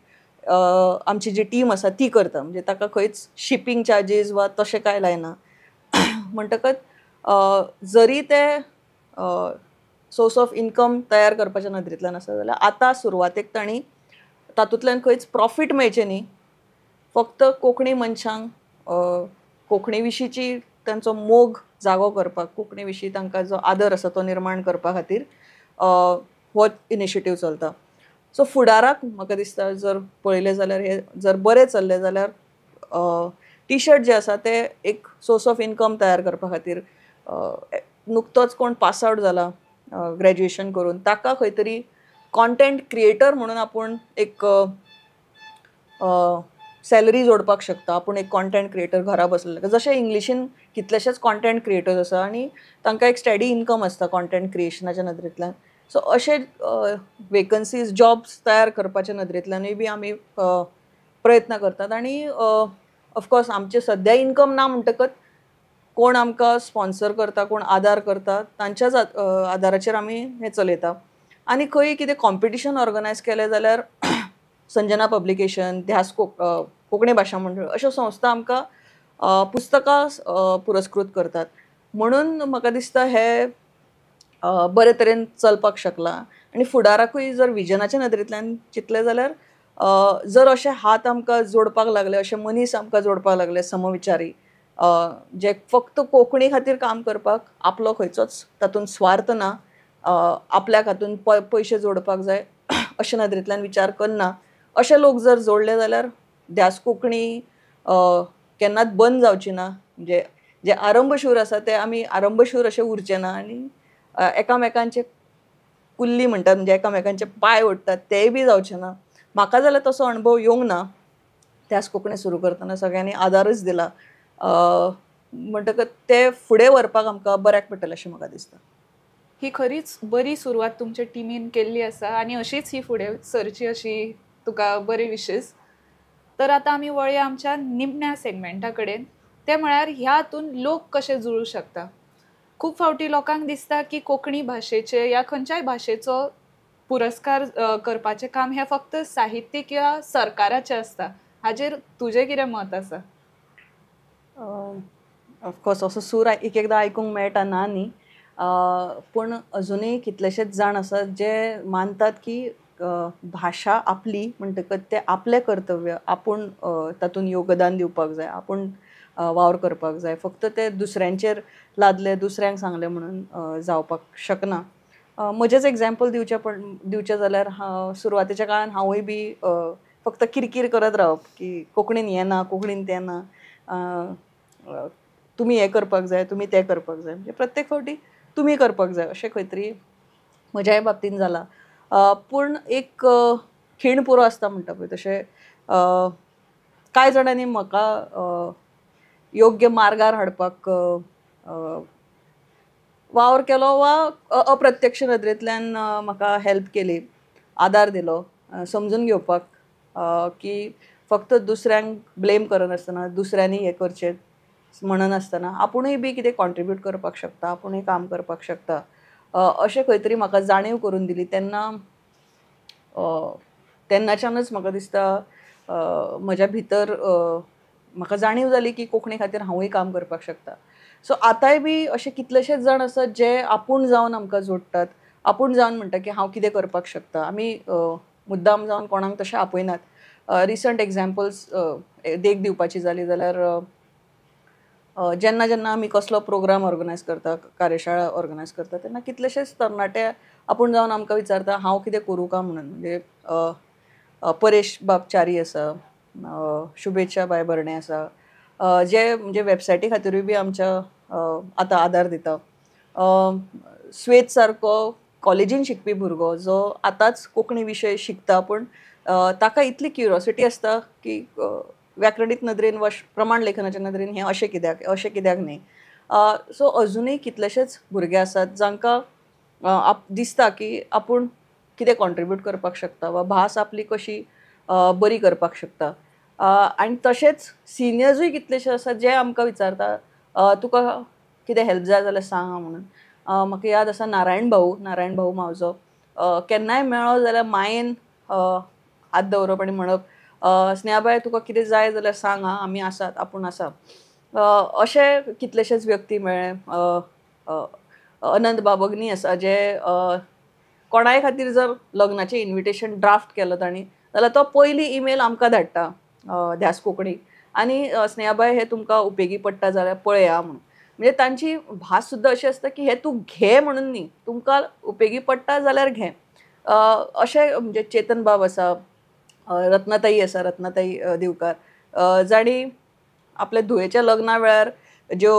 आमची जी टीम आसा ती करता. म्हणजे ताका खंयच शिपींग चार्जीस वा तशें कांय लायना. म्हणटकच जरी ते सोर्स ऑफ इनकम तयार करपाच्या नदरेंतल्यान आसा जाल्यार आतां सुरवातेक तांणी तातूंतल्यान खंयच प्रॉफीट मेळचें न्ही, फक्त कोंकणी मनशांक कोंकणी विशींची तांचो मोग जागो करपाक, कोंकणी विशीं तांकां जो आदर आसा तो निर्माण करपा खातीर हो इनिशिएटीव चलता. सो फुडाराक म्हाका दिसता जर पळयलें जाल्यार हे जर बरें चल्लें जाल्यार टी शर्ट जे आसा ते एक सोर्स ऑफ इनकम तयार करपा खातीर नुकतोच कोण पास आवट जाला ग्रॅज्युएशन करून ताका खंय तरी कॉन्टेंट क्रिएटर म्हणून आपूण एक सॅलरी जोडपाक शकता, आपूण एक कॉन्टेंट क्रिएटर घरा बसलेले, जशें इंग्लिशीन कितलेशेच कॉन्टेंट क्रिएटर्स आसा आनी तांकां एक स्टेडी इनकम आसता कॉन्टेंट क्रिएशनाच्या नदरेंतल्यान. सो अशे वेकन्सीज जॉब्स तयार करपाच्या नदरेंतल्यानूय बी आमी प्रयत्न करतात. आनी ऑफकोर्स आमचें सद्या इनकम ना म्हणटकच कोण आमकां स्पॉन्सर करता, कोण आदार करता, तांच्याच आदाराचेर आमी हें चलयता. आनी खंय कितें कॉम्पिटिशन ऑर्गनायज केलें जाल्यार संजना पब्लिकेशन, ध्यास कोंकणी भाशा मंडळ अश्यो संस्था आमकां पुस्तकां पुरस्कृत करतात. म्हणून म्हाका दिसता हे बरे तरेन चलपाक शकलां. आनी फुडाराकूय जर विजनाच्या नदरेंतल्यान चिंतलें जाल्यार जर अशे हात आमकां जोडपाक लागले, अशे मनीस आमकां जोडपाक लागले समविचारी, जे फक्त कोंकणी खातीर काम करपाक आपलो खंयचोच तातूंत स्वार्थ ना, आपल्याक हातूंत पयशे जोडपाक जाय अशे नदरेंतल्यान विचार करना, अशे लोक जर जोडले जाल्यार ध्यास कोंकणी केन्नाच बंद जावची ना. म्हणजे जे आरंभशूर आसा ते आमी आरंभशूर अशें उरचे ना आनी एकामेकांचे कुल्ली म्हणटात, म्हणजे एकामेकांचे पांय ओडटात तेय बी जावचे ना. म्हाका जाल्यार तसो अणभव येवंक ना. ध्यास कोंकणी सुरू करतना सगळ्यांनी आदारच दिला, म्हणटकच ते फुडें व्हरपाक आमकां बऱ्याक पडटलें अशें म्हाका दिसता. ही खरीच बरी सुरवात तुमच्या टिमीन केल्ली आसा आनी अशीच ही फुडें सरची अशी तुका बरी विशेस. तर आतां आमी वळया आमच्या निमण्या सेगमेंटा कडेन, ते म्हळ्यार ह्या हातून लोक कशे जुळूं शकता. खूब फावटी लोकांक दिसता की कोंकणी भाशेचे या खंयच्याय भाशेचो पुरस्कार करपाचें काम हें फक्त साहित्यीक या सरकाराचें आसता. हाजेर तुजें कितें मत आसा? ऑफकोर्स असो सूर एक एकदां आयकूंक मेळटा ना न्ही, पूण अजुनूय कितलेशेच जाण आसात जे मानतात की भाशा आपली म्हणटकच तें आपलें कर्तव्य, आपूण तातूंत योगदान दिवपाक जाय, आपूण वावर करपाक जाय, फक्त ते दुसऱ्यांचेर लादले, दुसऱ्यांक सांगलें म्हणून जावपाक शकना. म्हजेंच एग्जाम्पल दिवचें जाल्यार सुरवातेच्या काळान हांवूय बी फक्त किरकीर करत रावप की कोंकणीन हें ना, कोंकणीन तें ना, तुमी हें करपाक जाय, तुमी तें करपाक जाय, म्हणजे प्रत्येक फावटी तुमी करपाक जाय अशें खंय तरी म्हज्याय बाबतीन जालां. पूण एक खीण पुरो आसता म्हणटा पळय तशें कांय जाणांनी म्हाका योग्य मार्गार हाडपाक वावर केलो वा अप्रत्यक्ष नदरेंतल्यान म्हाका हेल्प केली, आदार दिलो, समजून घेवपाक की फक्त दुसऱ्यांक ब्लेम करनासतना, दुसऱ्यांनी हें करचें म्हणनासतना आपुणूय बी कितें कॉन्ट्रिब्यूट करपाक शकता, आपुणूय काम करपाक शकता अशें खंय तरी म्हाका जाणीव करून दिली. तेन्ना तेन्नाच्यानच म्हाका दिसता म्हज्या भितर म्हाका जाणीव जाली की कोंकणी खातीर हांवूय काम करपाक शकता. सो आतांय बी अशे कितलेशेच जाण आसात जे आपूण जावन आमकां जोडटात, आपूण जावन म्हणटा की हांव कितें करपाक शकता. आमी मुद्दाम जावन कोणाक तशें आपयनात. रिसंट एग्जाम्पल्स देख दिवपाची जाली जाल्यार जेन्ना जेन्ना आमी कसलो प्रोग्राम ऑर्गनायज करता, कार्यशाळा ऑर्गनायज करता, तेन्ना कितलेशेच तरणाटे आपूण जावन आमकां विचारता हांव कितें करूं काय म्हणून. म्हणजे परेश बाब च्यारी आसा, शुभेच्छा बाय भरणे आसा, जे म्हणजे वेबसायटी खातीरूय बी आमच्या आतां आदार दिता. स्वेत सारको कॉलेजीन शिकपी भुरगो जो आतांच कोंकणी विशय शिकता, पूण ताका इतली क्युरियोसिटी आसता की व्याकरणीक नदरेन वा प्रमाण लेखनाच्या नदरेन हें अशें कित्याक, अशें कित्याक न्ही. सो अजुनूय कितलेशेच भुरगे आसात जांकां दिसता की आपूण कितें कॉन्ट्रिब्यूट करपाक शकता वा भास आपली कशी बरी करपाक शकता. आनी तशेंच सिनियर्सूय कितलेशे आसात जे आमकां विचारता तुका कितें हेल्प जाय जाल्यार सांग म्हणून. म्हाका याद आसा नारायण भाऊ मावजो केन्नाय मेळ्ळो जाल्यार मायेन हात दवरप आनी म्हणप स्नेहाबाय तुका कितें जाय जाल्यार सांग आं, आमी आसात, आपूण आसा. अशे कितलेशेच व्यक्ती मेळ्ळे. अनंत बाबग्नी आसा जे कोणाय खातीर जर लग्नाचें इन्विटेशन ड्राफ्ट केलो तांणी जाल्यार तो पयली ईमेल आमकां धाडटा ध्यास कोंकणी आनी स्नेहाबाय हें तुमकां उपेगी पडटा जाल्यार पळया म्हणून. म्हणजे तांची भास सुद्दां अशी आसता की हें तूं घे म्हणून न्ही, तुमकां उपेगी पडटा जाल्यार घे. अशें म्हणजे चेतन बाब आसा, रत्नाताई आसा, रत्नाताई दिवकार, जांणी आपल्या धुवेच्या लग्ना वेळार ज्यो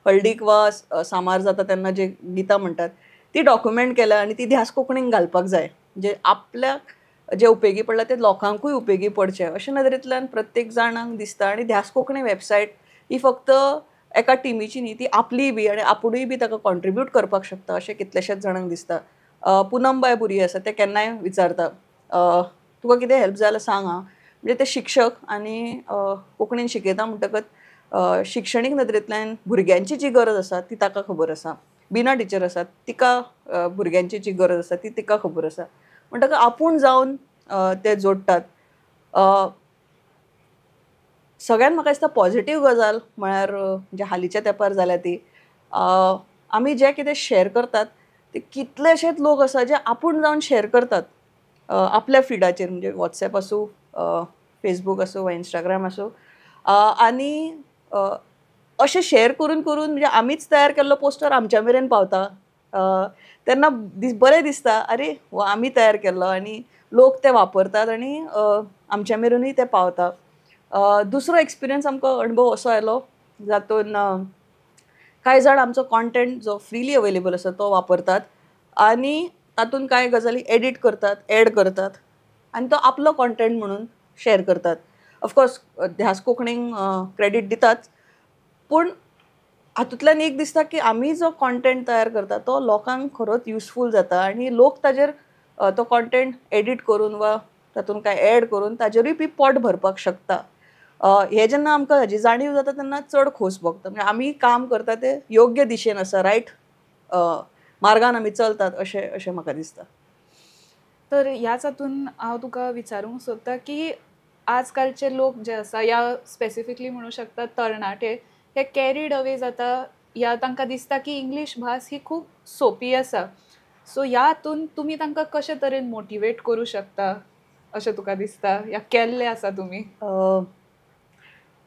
हळदीक वा सामार जाता तेन्ना जे गितां म्हणटात ती डॉक्युमेंट केल्या आनी ती ध्यास कोंकणीक घालपाक जाय, म्हणजे आपल्याक जे उपेगी पडला ते लोकांकूय उपेगी पडचे अशे नदरेंतल्यान प्रत्येक जाणांक दिसता. आनी ध्यास कोंकणी वेबसायट ही फक्त एका टिमीची न्ही, ती आपलीय बी आनी आपुणूय बी ताका कॉन्ट्रिब्यूट करपाक शकता अशें कितलेशेच जाणांक दिसता. पुनमबाय बुरी आसा, ते केन्नाय विचारता तुका कितें हेल्प जाय जाल्यार सांग आं. म्हणजे ते शिक्षक आनी कोंकणीन शिकयता म्हणटकच शिक्षणीक नदरेंतल्यान भुरग्यांची जी गरज आसा ती ताका खबर आसा. बिना टिचर आसा, तिका भुरग्यांची जी गरज आसा ती तिका खबर आसा. म्हणटकच आपूण जावन ते जोडटात. सगळ्यान म्हाका दिसता पॉझिटीव गजाल म्हळ्यार म्हणजे हालींच्या तेंपार जाल्या ती आमी जें कितें शेर करतात ते कितलेशेच लोक आसा जे आपूण जावन शेर करतात आपल्या फिडाचेर, म्हणजे वॉट्सॅप आसूं, फेसबूक आसूं वा इंस्टाग्राम आसूं. आनी अशें शेर करून करून म्हणजे आमीच तयार केल्लो पोस्टर आमच्या मेरेन पावता. तेन्ना बरें दिसता, अरे हो आमी तयार केल्लो आनी लोक ते वापरतात आनी आमच्या मेरेनूय ते पावता. दुसरो एक्सपिरियन्स आमकां अणभव असो आयलो जातून कांय जाण आमचो कॉन्टेंट जो फ्रिली अवेलेबल आसा तो वापरतात आनी तातूंत कांय गजाली एडीट करतात, एड करतात आनी तो आपलो कॉन्टेंट म्हणून शेर करतात. ऑफकोर्स ध्यास कोंकणीक क्रेडीट दितात, पूण हातूंतल्यान एक दिसता की आमी जो कॉन्टेंट तयार करता तो लोकांक खरोच युजफूल जाता आनी लोक ताजेर तो कॉन्टेंट एडीट करून वा तातूंत कांय एड करून ताजेरूय बी पोट भरपाक शकता. हें जेन्ना आमकां हाजी जाणीव जाता तेन्ना चड खोस भोगता. म्हणजे आमी काम करता तें योग्य दिशेन आसा, रायट मार्गान आमी चलतात अशें अशें म्हाका दिसता. तर ह्याच हातून हांव तुका विचारूंक सोदता की आजकालचे लोक जे आसा, या स्पेसिफिकली म्हणू शकता तरणाटे, हे कॅरीड अवे जाता या तांकां दिसता की इंग्लीश भास ही खूब सोंपी आसा. सो ह्या हातून तुमी तांकां कशे तरेन मोटिवेट करूं शकता अशें तुका दिसता या केल्लें आसा तुमी?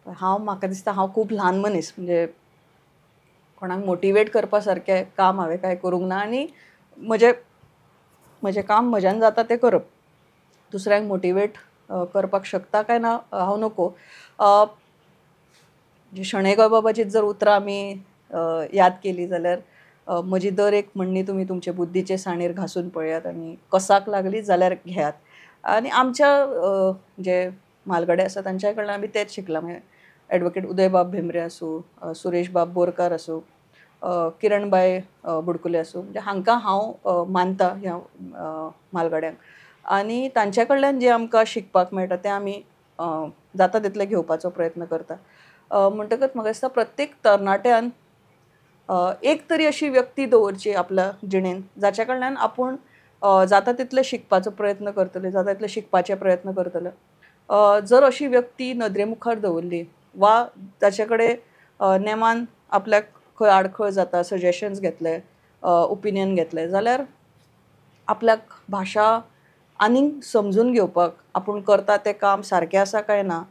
हांव म्हाका दिसता हांव खूब ल्हान मनीस, म्हणजे कोणाक मोटिवेट करपा सारकें काम हांवें कांय करूंक ना आनी म्हजें म्हजें काम म्हज्यान जाता तें करप. दुसऱ्यांक मोटिवेट करपाक शकता काय ना हांव नको. शणै गोंयबाबाचीच जर उतरां आमी याद केली जाल्यार म्हजी दर एक म्हणणी तुमी तुमचे बुद्धीचे साणीर घासून पळयात आनी कसाक लागली जाल्यार घेयात. आनी आमच्या जे म्हालगडे आसा तांच्या कडल्यान आमी तेंच शिकलां. म्हणजे एडवोकेट उदयबाब भेंब्रे आसूं, सुरेशबाब बोरकार आसूं, किरणबाय बुडकुले आसूं, म्हणजे हांकां हांव मानता ह्या म्हालगड्यांक आनी तांच्या कडल्यान जें आमकां शिकपाक मेळटा तें आमी जाता तितलें घेवपाचो प्रयत्न करता. म्हणटकच म्हाका दिसता प्रत्येक तरणाट्यान एक तरी अशी व्यक्ती दवरची आपल्या जिणेंत जाच्या कडल्यान आपूण जाता तितलें शिकपाचो प्रयत्न करतले, जाता तितलें शिकपाचे प्रयत्न करतले. जर अशी व्यक्ती नदरे मुखार दवरली वा ताचे कडेन नेमान आपल्याक खंय आडखळ जाता सजेशन्स घेतले, ओपिनियन घेतले जाल्यार आपल्याक भाशा आनीक समजून घेवपाक, आपूण करता तें काम सारकें आसा काय ना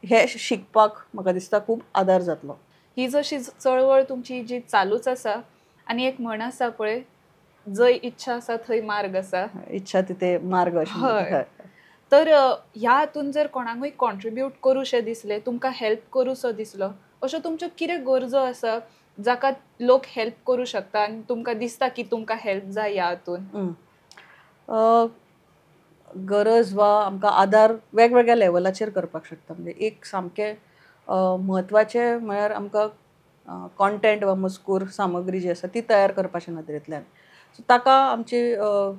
हें शिकपाक म्हाका दिसता खूब आदार जातलो. ही जशी चळवळ तुमची जी चालूच आसा आनी एक म्हण आसा पळय, जंय इच्छा आसा थंय मार्ग आसा, इच्छा तिथे मार्ग अशें. हय. तर ह्या हातून जर कोणाकूय कॉन्ट्रिब्यूट करूशें दिसलें, तुमकां हेल्प करूसो दिसलो, अश्यो तुमच्यो कितें गरजो आसा जाका लोक हेल्प करूं शकता आनी तुमकां दिसता की तुमकां हेल्प जाय ह्या हातून? गरज वा आमकां आदार वेगवेगळ्या लेवलाचेर करपाक शकता. म्हणजे एक सामकें म्हत्वाचें म्हळ्यार आमकां कॉन्टेंट वा मजकूर सामग्री जी आसा ती तयार करपाच्या नदरेंतल्यान. सो ताका आमची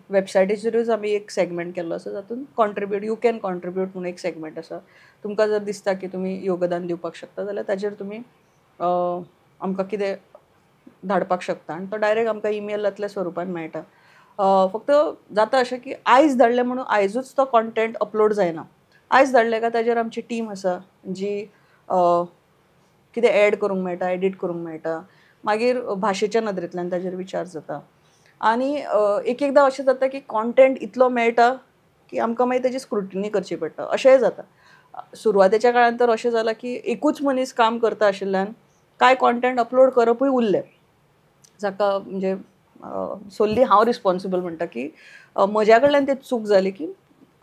वेबसायटीचेरूच आमी एक सेगमेंट केल्लो आसा जातून कॉन्ट्रिब्यूट, you can contribute म्हणून एक सेगमेंट आसा. तुमकां जर दिसता की तुमी योगदान दिवपाक शकता जाल्यार ताजेर तुमी आमकां कितें धाडपाक शकता आनी तो डायरेक्ट आमकां इमेलांतल्या स्वरुपान मेळटा. फक्त जाता अशें की आयज धाडलें म्हणून आयजूच तो कॉन्टेंट अपलोड जायना. आयज धाडलें काय ताजेर आमची टीम आसा जी कितें एड करूंक मेळटा, एडीट करूंक मेळटा, मागीर भाशेच्या नदरेंतल्यान ताजेर विचार जाता. आनी एक एकदां अशें जाता की कॉन्टेंट इतलो मेळटा की आमकां मागीर ताजी स्क्रुटिनी करची पडटा, अशेंय जाता. सुरवातेच्या काळान तर अशें जालां की एकूच मनीस काम करता आशिल्ल्यान कांय कॉन्टेंट अपलोड करपूय उरलें, जाका म्हणजे सोल्ली हांव रिस्पोन्सिबल म्हणटा की म्हज्या कडल्यान ते चूक जाली की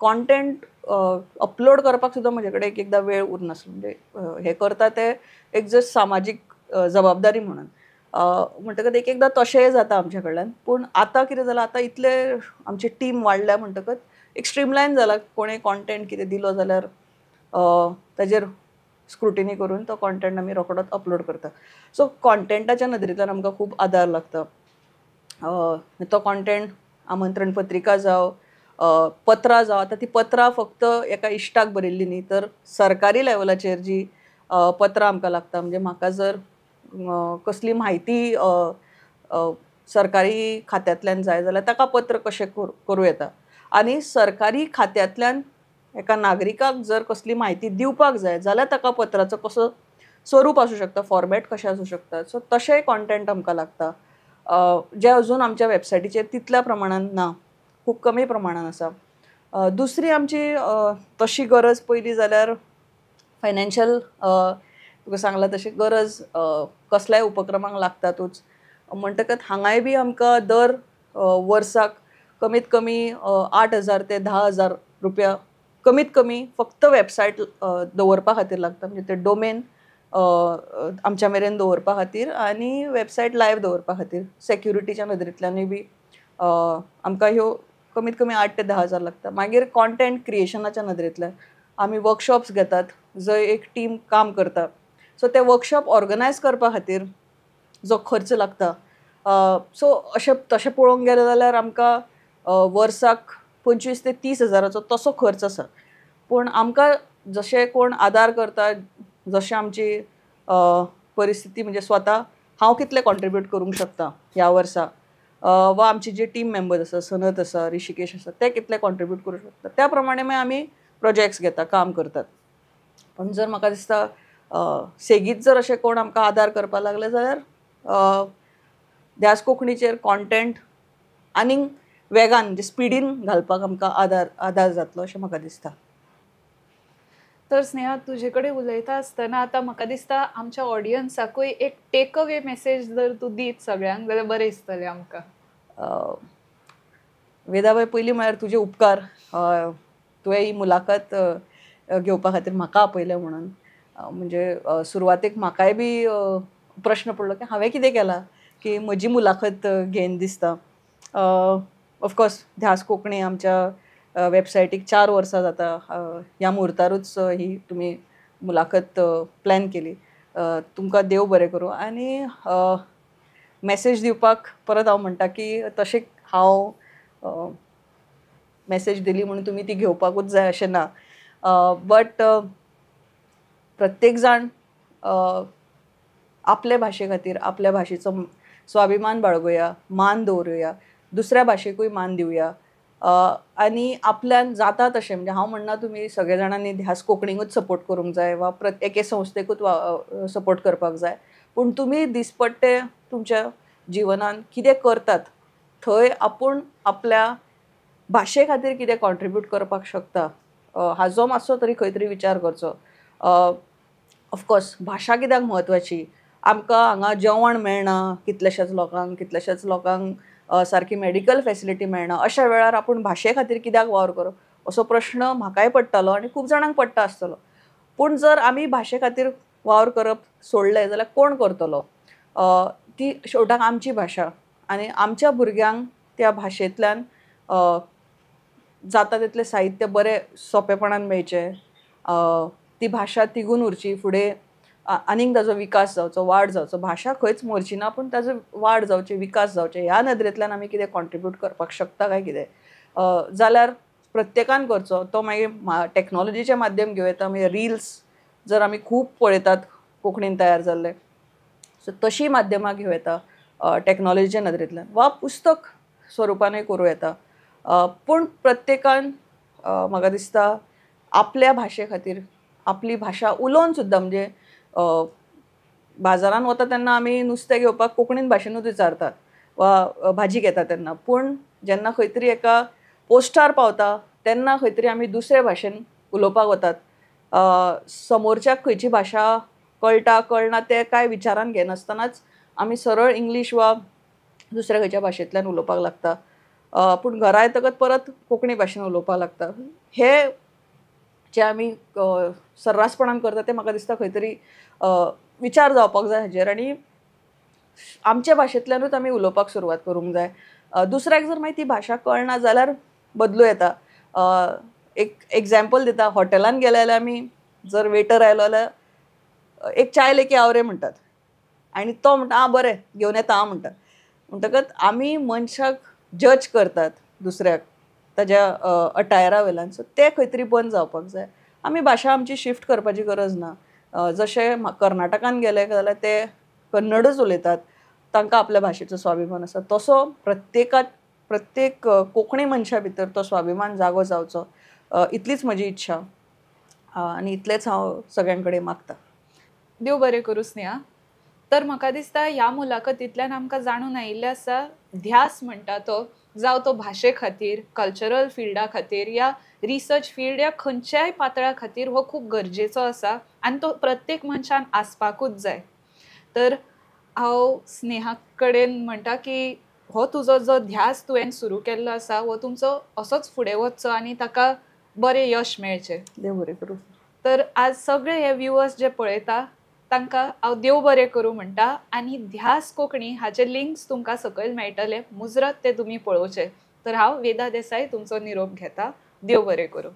कॉन्टेंट अपलोड करपाक सुद्दां म्हजे कडेन एक एकदां वेळ उरनासलो. म्हणजे हें करता तें एक जस्ट सामाजीक जबाबदारी म्हणून म्हणटकच एक एकदां तशेंय जाता आमच्या कडल्यान. पूण आतां कितें जालां, आतां इतले आमची टीम वाडल्या म्हणटकच एक स्ट्रीमलायन जाला. कोणें कॉन्टेंट कितें दिलो जाल्यार ताजेर स्क्रुटिनी करून तो कॉन्टेंट आमी रोखडोच अपलोड करता. सो कॉन्टेंटाच्या नदरेंतल्यान आमकां खूब आदार लागता. तो कॉन्टेंट आमंत्रण पत्रिका जावं, पत्रां जावं, आतां ती पत्रां फक्त एका इश्टाक बरयल्ली न्ही तर सरकारी लेवलाचेर जी पत्रां आमकां लागता, म्हणजे म्हाका जर कसली म्हायती सरकारी खात्यांतल्यान जाय जाल्यार ताका पत्र कशें करूं येता आनी सरकारी खात्यांतल्यान एका नागरिकाक जर कसली म्हायती दिवपाक जाय जाल्यार ताका पत्राचो कसो स्वरूप आसूं शकता, फॉर्मेट कशें आसूं शकता. सो तशेंय कॉन्टेंट आमकां लागता जें अजून आमच्या वेबसायटीचेर तितल्या प्रमाणान ना, खूब कमी प्रमाणान आसा. दुसरी आमची तशी गरज पयली जाल्यार फायनान्शियल, तुका सांगलां तशी गरज कसल्याय उपक्रमांक लागतातूच, म्हणटकच हांगाय बी आमकां दर वर्साक कमीत कमी 8,000 ते 10,000 रुपया कमीत कमी फक्त वेबसायट दवरपा खातीर लागता, म्हणजे ते डोमेन आमच्या मेरेन दवरपा खातीर आनी वेबसायट लायव्ह दवरपा खातीर सेक्युरिटीच्या नदरेंतल्यानूय बी आमकां ह्यो कमीत कमी 8 ते 10,000 लागता. मागीर कॉन्टेंट क्रिएशनाच्या नदरेंतल्यान आमी वर्कशॉप्स घेतात जंय एक टीम काम करता, सो ते वर्कशॉप ऑर्गनायज करपा खातीर जो खर्च लागता. सो अशें तशें पळोवंक गेलें जाल्यार आमकां वर्साक 25 ते 30 हजाराचो तसो खर्च आसा. पूण आमकां जशें कोण आदार करता, जशें आमची परिस्थिती म्हणजे स्वता हांव कितलें कॉन्ट्रिब्यूट करूंक शकता ह्या वर्सा, वा आमची जी टीम मेंबर्स आसा, सनत आसा, ऋषिकेश आसा, ते कितले कॉन्ट्रिब्यूट करूं शकता त्या प्रमाणे मागीर आमी प्रोजेक्ट्स घेता, काम करतात. पूण जर म्हाका दिसता सेगीत जर अशें कोण आमकां आदार करपाक लागले जाल्यार ध्यास कोंकणीचेर कॉन्टेंट आनीक वेगान म्हणजे स्पिडीन घालपाक आमकां आदार जातलो अशें म्हाका दिसता. तर स्नेहा, तुजे कडेन उलयता आसतना आतां म्हाका दिसता आमच्या ऑडियन्साकूय एक टेक अवे मेसेज जर तूं दीत सगळ्यांक जाल्यार बरें दिसतलें आमकां. वेदाबाय, पयलीं म्हळ्यार तुजे उपकार, तुवें ही मुलाखत घेवपा खातीर म्हाका आपयलें म्हणून. म्हणजे सुरवातेक म्हाकाय बी प्रश्न पडलो की हांवें कितें केलां की म्हजी मुलाखत घेन दिसता. ऑफकोर्स ध्यास कोंकणी आमच्या वेबसायटीक 4 वर्सां जाता, ह्या मुहूर्तारूच ही तुमी मुलाखत प्लॅन केली. तुमकां देव बरें करूं. आनी मॅसेज दिवपाक परत हांव म्हणटा की तशें हांव मॅसेज दिली म्हणून तुमी ती घेवपाकूच जाय अशें ना, बट प्रत्येक जाण आपले भाशे खातीर आपल्या भाशेचो स्वाभिमान बाळगुया, मान दवरुया, दुसऱ्या भाशेकूय मान दिवया आनी आपल्यान जाता तशें, म्हणजे हांव म्हणना तुमी सगळे जाणांनी ध्यास कोंकणीकूच सपोर्ट करूंक जाय वा एके संस्थेकूच सपोर्ट करपाक जाय, पूण तुमी दिसपट्टे तुमच्या जिवनान कितें करतात थंय आपूण आपल्या भाशे खातीर कितें कॉन्ट्रिब्यूट करपाक शकता हाजो मातसो तरी खंय तरी विचार करचो. ऑफकोर्स भाशा कित्याक म्हत्वाची, आमकां हांगा जेवण मेळना कितल्याशाच लोकांक, कितल्याशाच लोकांक सारकी मेडिकल फेसिलिटी मेळना, अशा वेळार आपूण भाशे खातीर कित्याक वावर करप असो प्रश्न म्हाकाय पडटालो आनी खूब जाणांक पडटा आसतलो. पूण जर आमी भाशे खातीर वावर करप सोडलें जाल्यार कोण करतलो? ती शेवटाक आमची भाशा आनी आमच्या भुरग्यांक त्या भाशेंतल्यान जाता तितलें साहित्य बरें सोंपेपणान मेळचें, ती भाशा तिगून उरची, फुडें आनीक ताजो विकास जावचो, वाड जावचो. भाशा खंयच मरची ना पूण ताजो वाड जावची, विकास जावचे ह्या नदरेंतल्यान आमी कितें कॉन्ट्रिब्यूट करपाक शकता काय कितें जाल्यार प्रत्येकान करचो. तो मागीर टॅक्नोलॉजीचें माध्यम घेवं येता, मागीर रिल्स जर आमी खूब पळयतात कोंकणीन तयार जाल्ले, सो तशीं माध्यमां घेवं येता टॅक्नोलॉजीच्या नदरेंतल्यान वा पुस्तक स्वरुपानूय करूं येता. पूण प्रत्येकान म्हाका दिसता आपल्या भाशे खातीर आपली भाशा उलोवन सुद्दां, म्हणजे बाजारान वता तेन्ना आमी नुस्तें घेवपाक कोंकणीन भाशेनूच विचारतात वा भाजी घेता तेन्ना, पूण जेन्ना खंय तरी एका पोस्टार पावता तेन्ना खंय तरी आमी दुसरे भाशेन उलोवपाक वतात. समोरच्याक खंयची भाशा कळटा कळना तें कांय विचारान घेनासतनाच आमी सरळ इंग्लीश वा दुसऱ्या खंयच्या भाशेंतल्यान उलोवपाक लागता, पूण घरा येतकच परत कोंकणी भाशेन उलोवपाक लागता. हे जे आमी सर्रासपणान करता तें म्हाका दिसता खंय तरी विचार जावपाक जाय हाजेर आनी आमच्या भाशेंतल्यानूच आमी उलोवपाक सुरवात करूंक जाय. दुसऱ्याक जर मागीर ती भाशा कळना जाल्यार बदलूं येता. एक एग्जाम्पल दिता, हॉटेलान गेले जाल्यार आमी जर वेटर आयलो जाल्यार एक चाय लेके आओ रे म्हणटात आनी तो म्हणटा आं बरें घेवन येता आं म्हणटा. म्हणटकच आमी मनशाक जज करतात दुसऱ्याक ताज्या अटायरा वयल्यान. सो तें खंय तरी बंद जावपाक जाय. आमी भाशा आमची शिफ्ट करपाची गरज ना. जशें कर्नाटकान गेले जाल्यार ते कन्नडच उलयतात, तांकां आपल्या भाशेचो स्वाभिमान आसा. तसो प्रत्येक कोंकणी मनशा भितर तो स्वाभिमान जागो जावचो, इतलीच म्हजी इच्छा आनी इतलेंच हांव सगळ्यां कडेन मागता. देव बरें करूं स्नेहा. तर म्हाका दिसता ह्या मुलाखतींतल्यान आमकां जाणून आयिल्लें आसा, ध्यास म्हणटा तो जावं तो भाशे खातीर, कल्चरल फिल्डा खातीर या रिसर्च फिल्ड या खंयच्याय पातळा खातीर हो खूब गरजेचो आसा आनी तो प्रत्येक मनशान आसपाकूच जाय. तर हांव स्नेहा कडेन म्हणटा की हो तुजो जो ध्यास तुवें सुरू केल्लो आसा हो तुमचो असोच फुडें वचचो आनी ताका बरें यश मेळचें. देव बरें करूं. तर आज सगळे हे व्युवर्स जे पळयता तांकां हांव देव बरें करूं म्हणटा आनी ध्यास कोंकणी हाचे लिंक्स तुमकां सकयल मेळटले, मुजरत ते तुमी पळोवचे. तर हांव वेदा देसाय तुमचो निरोप घेता. देव बरें करूं.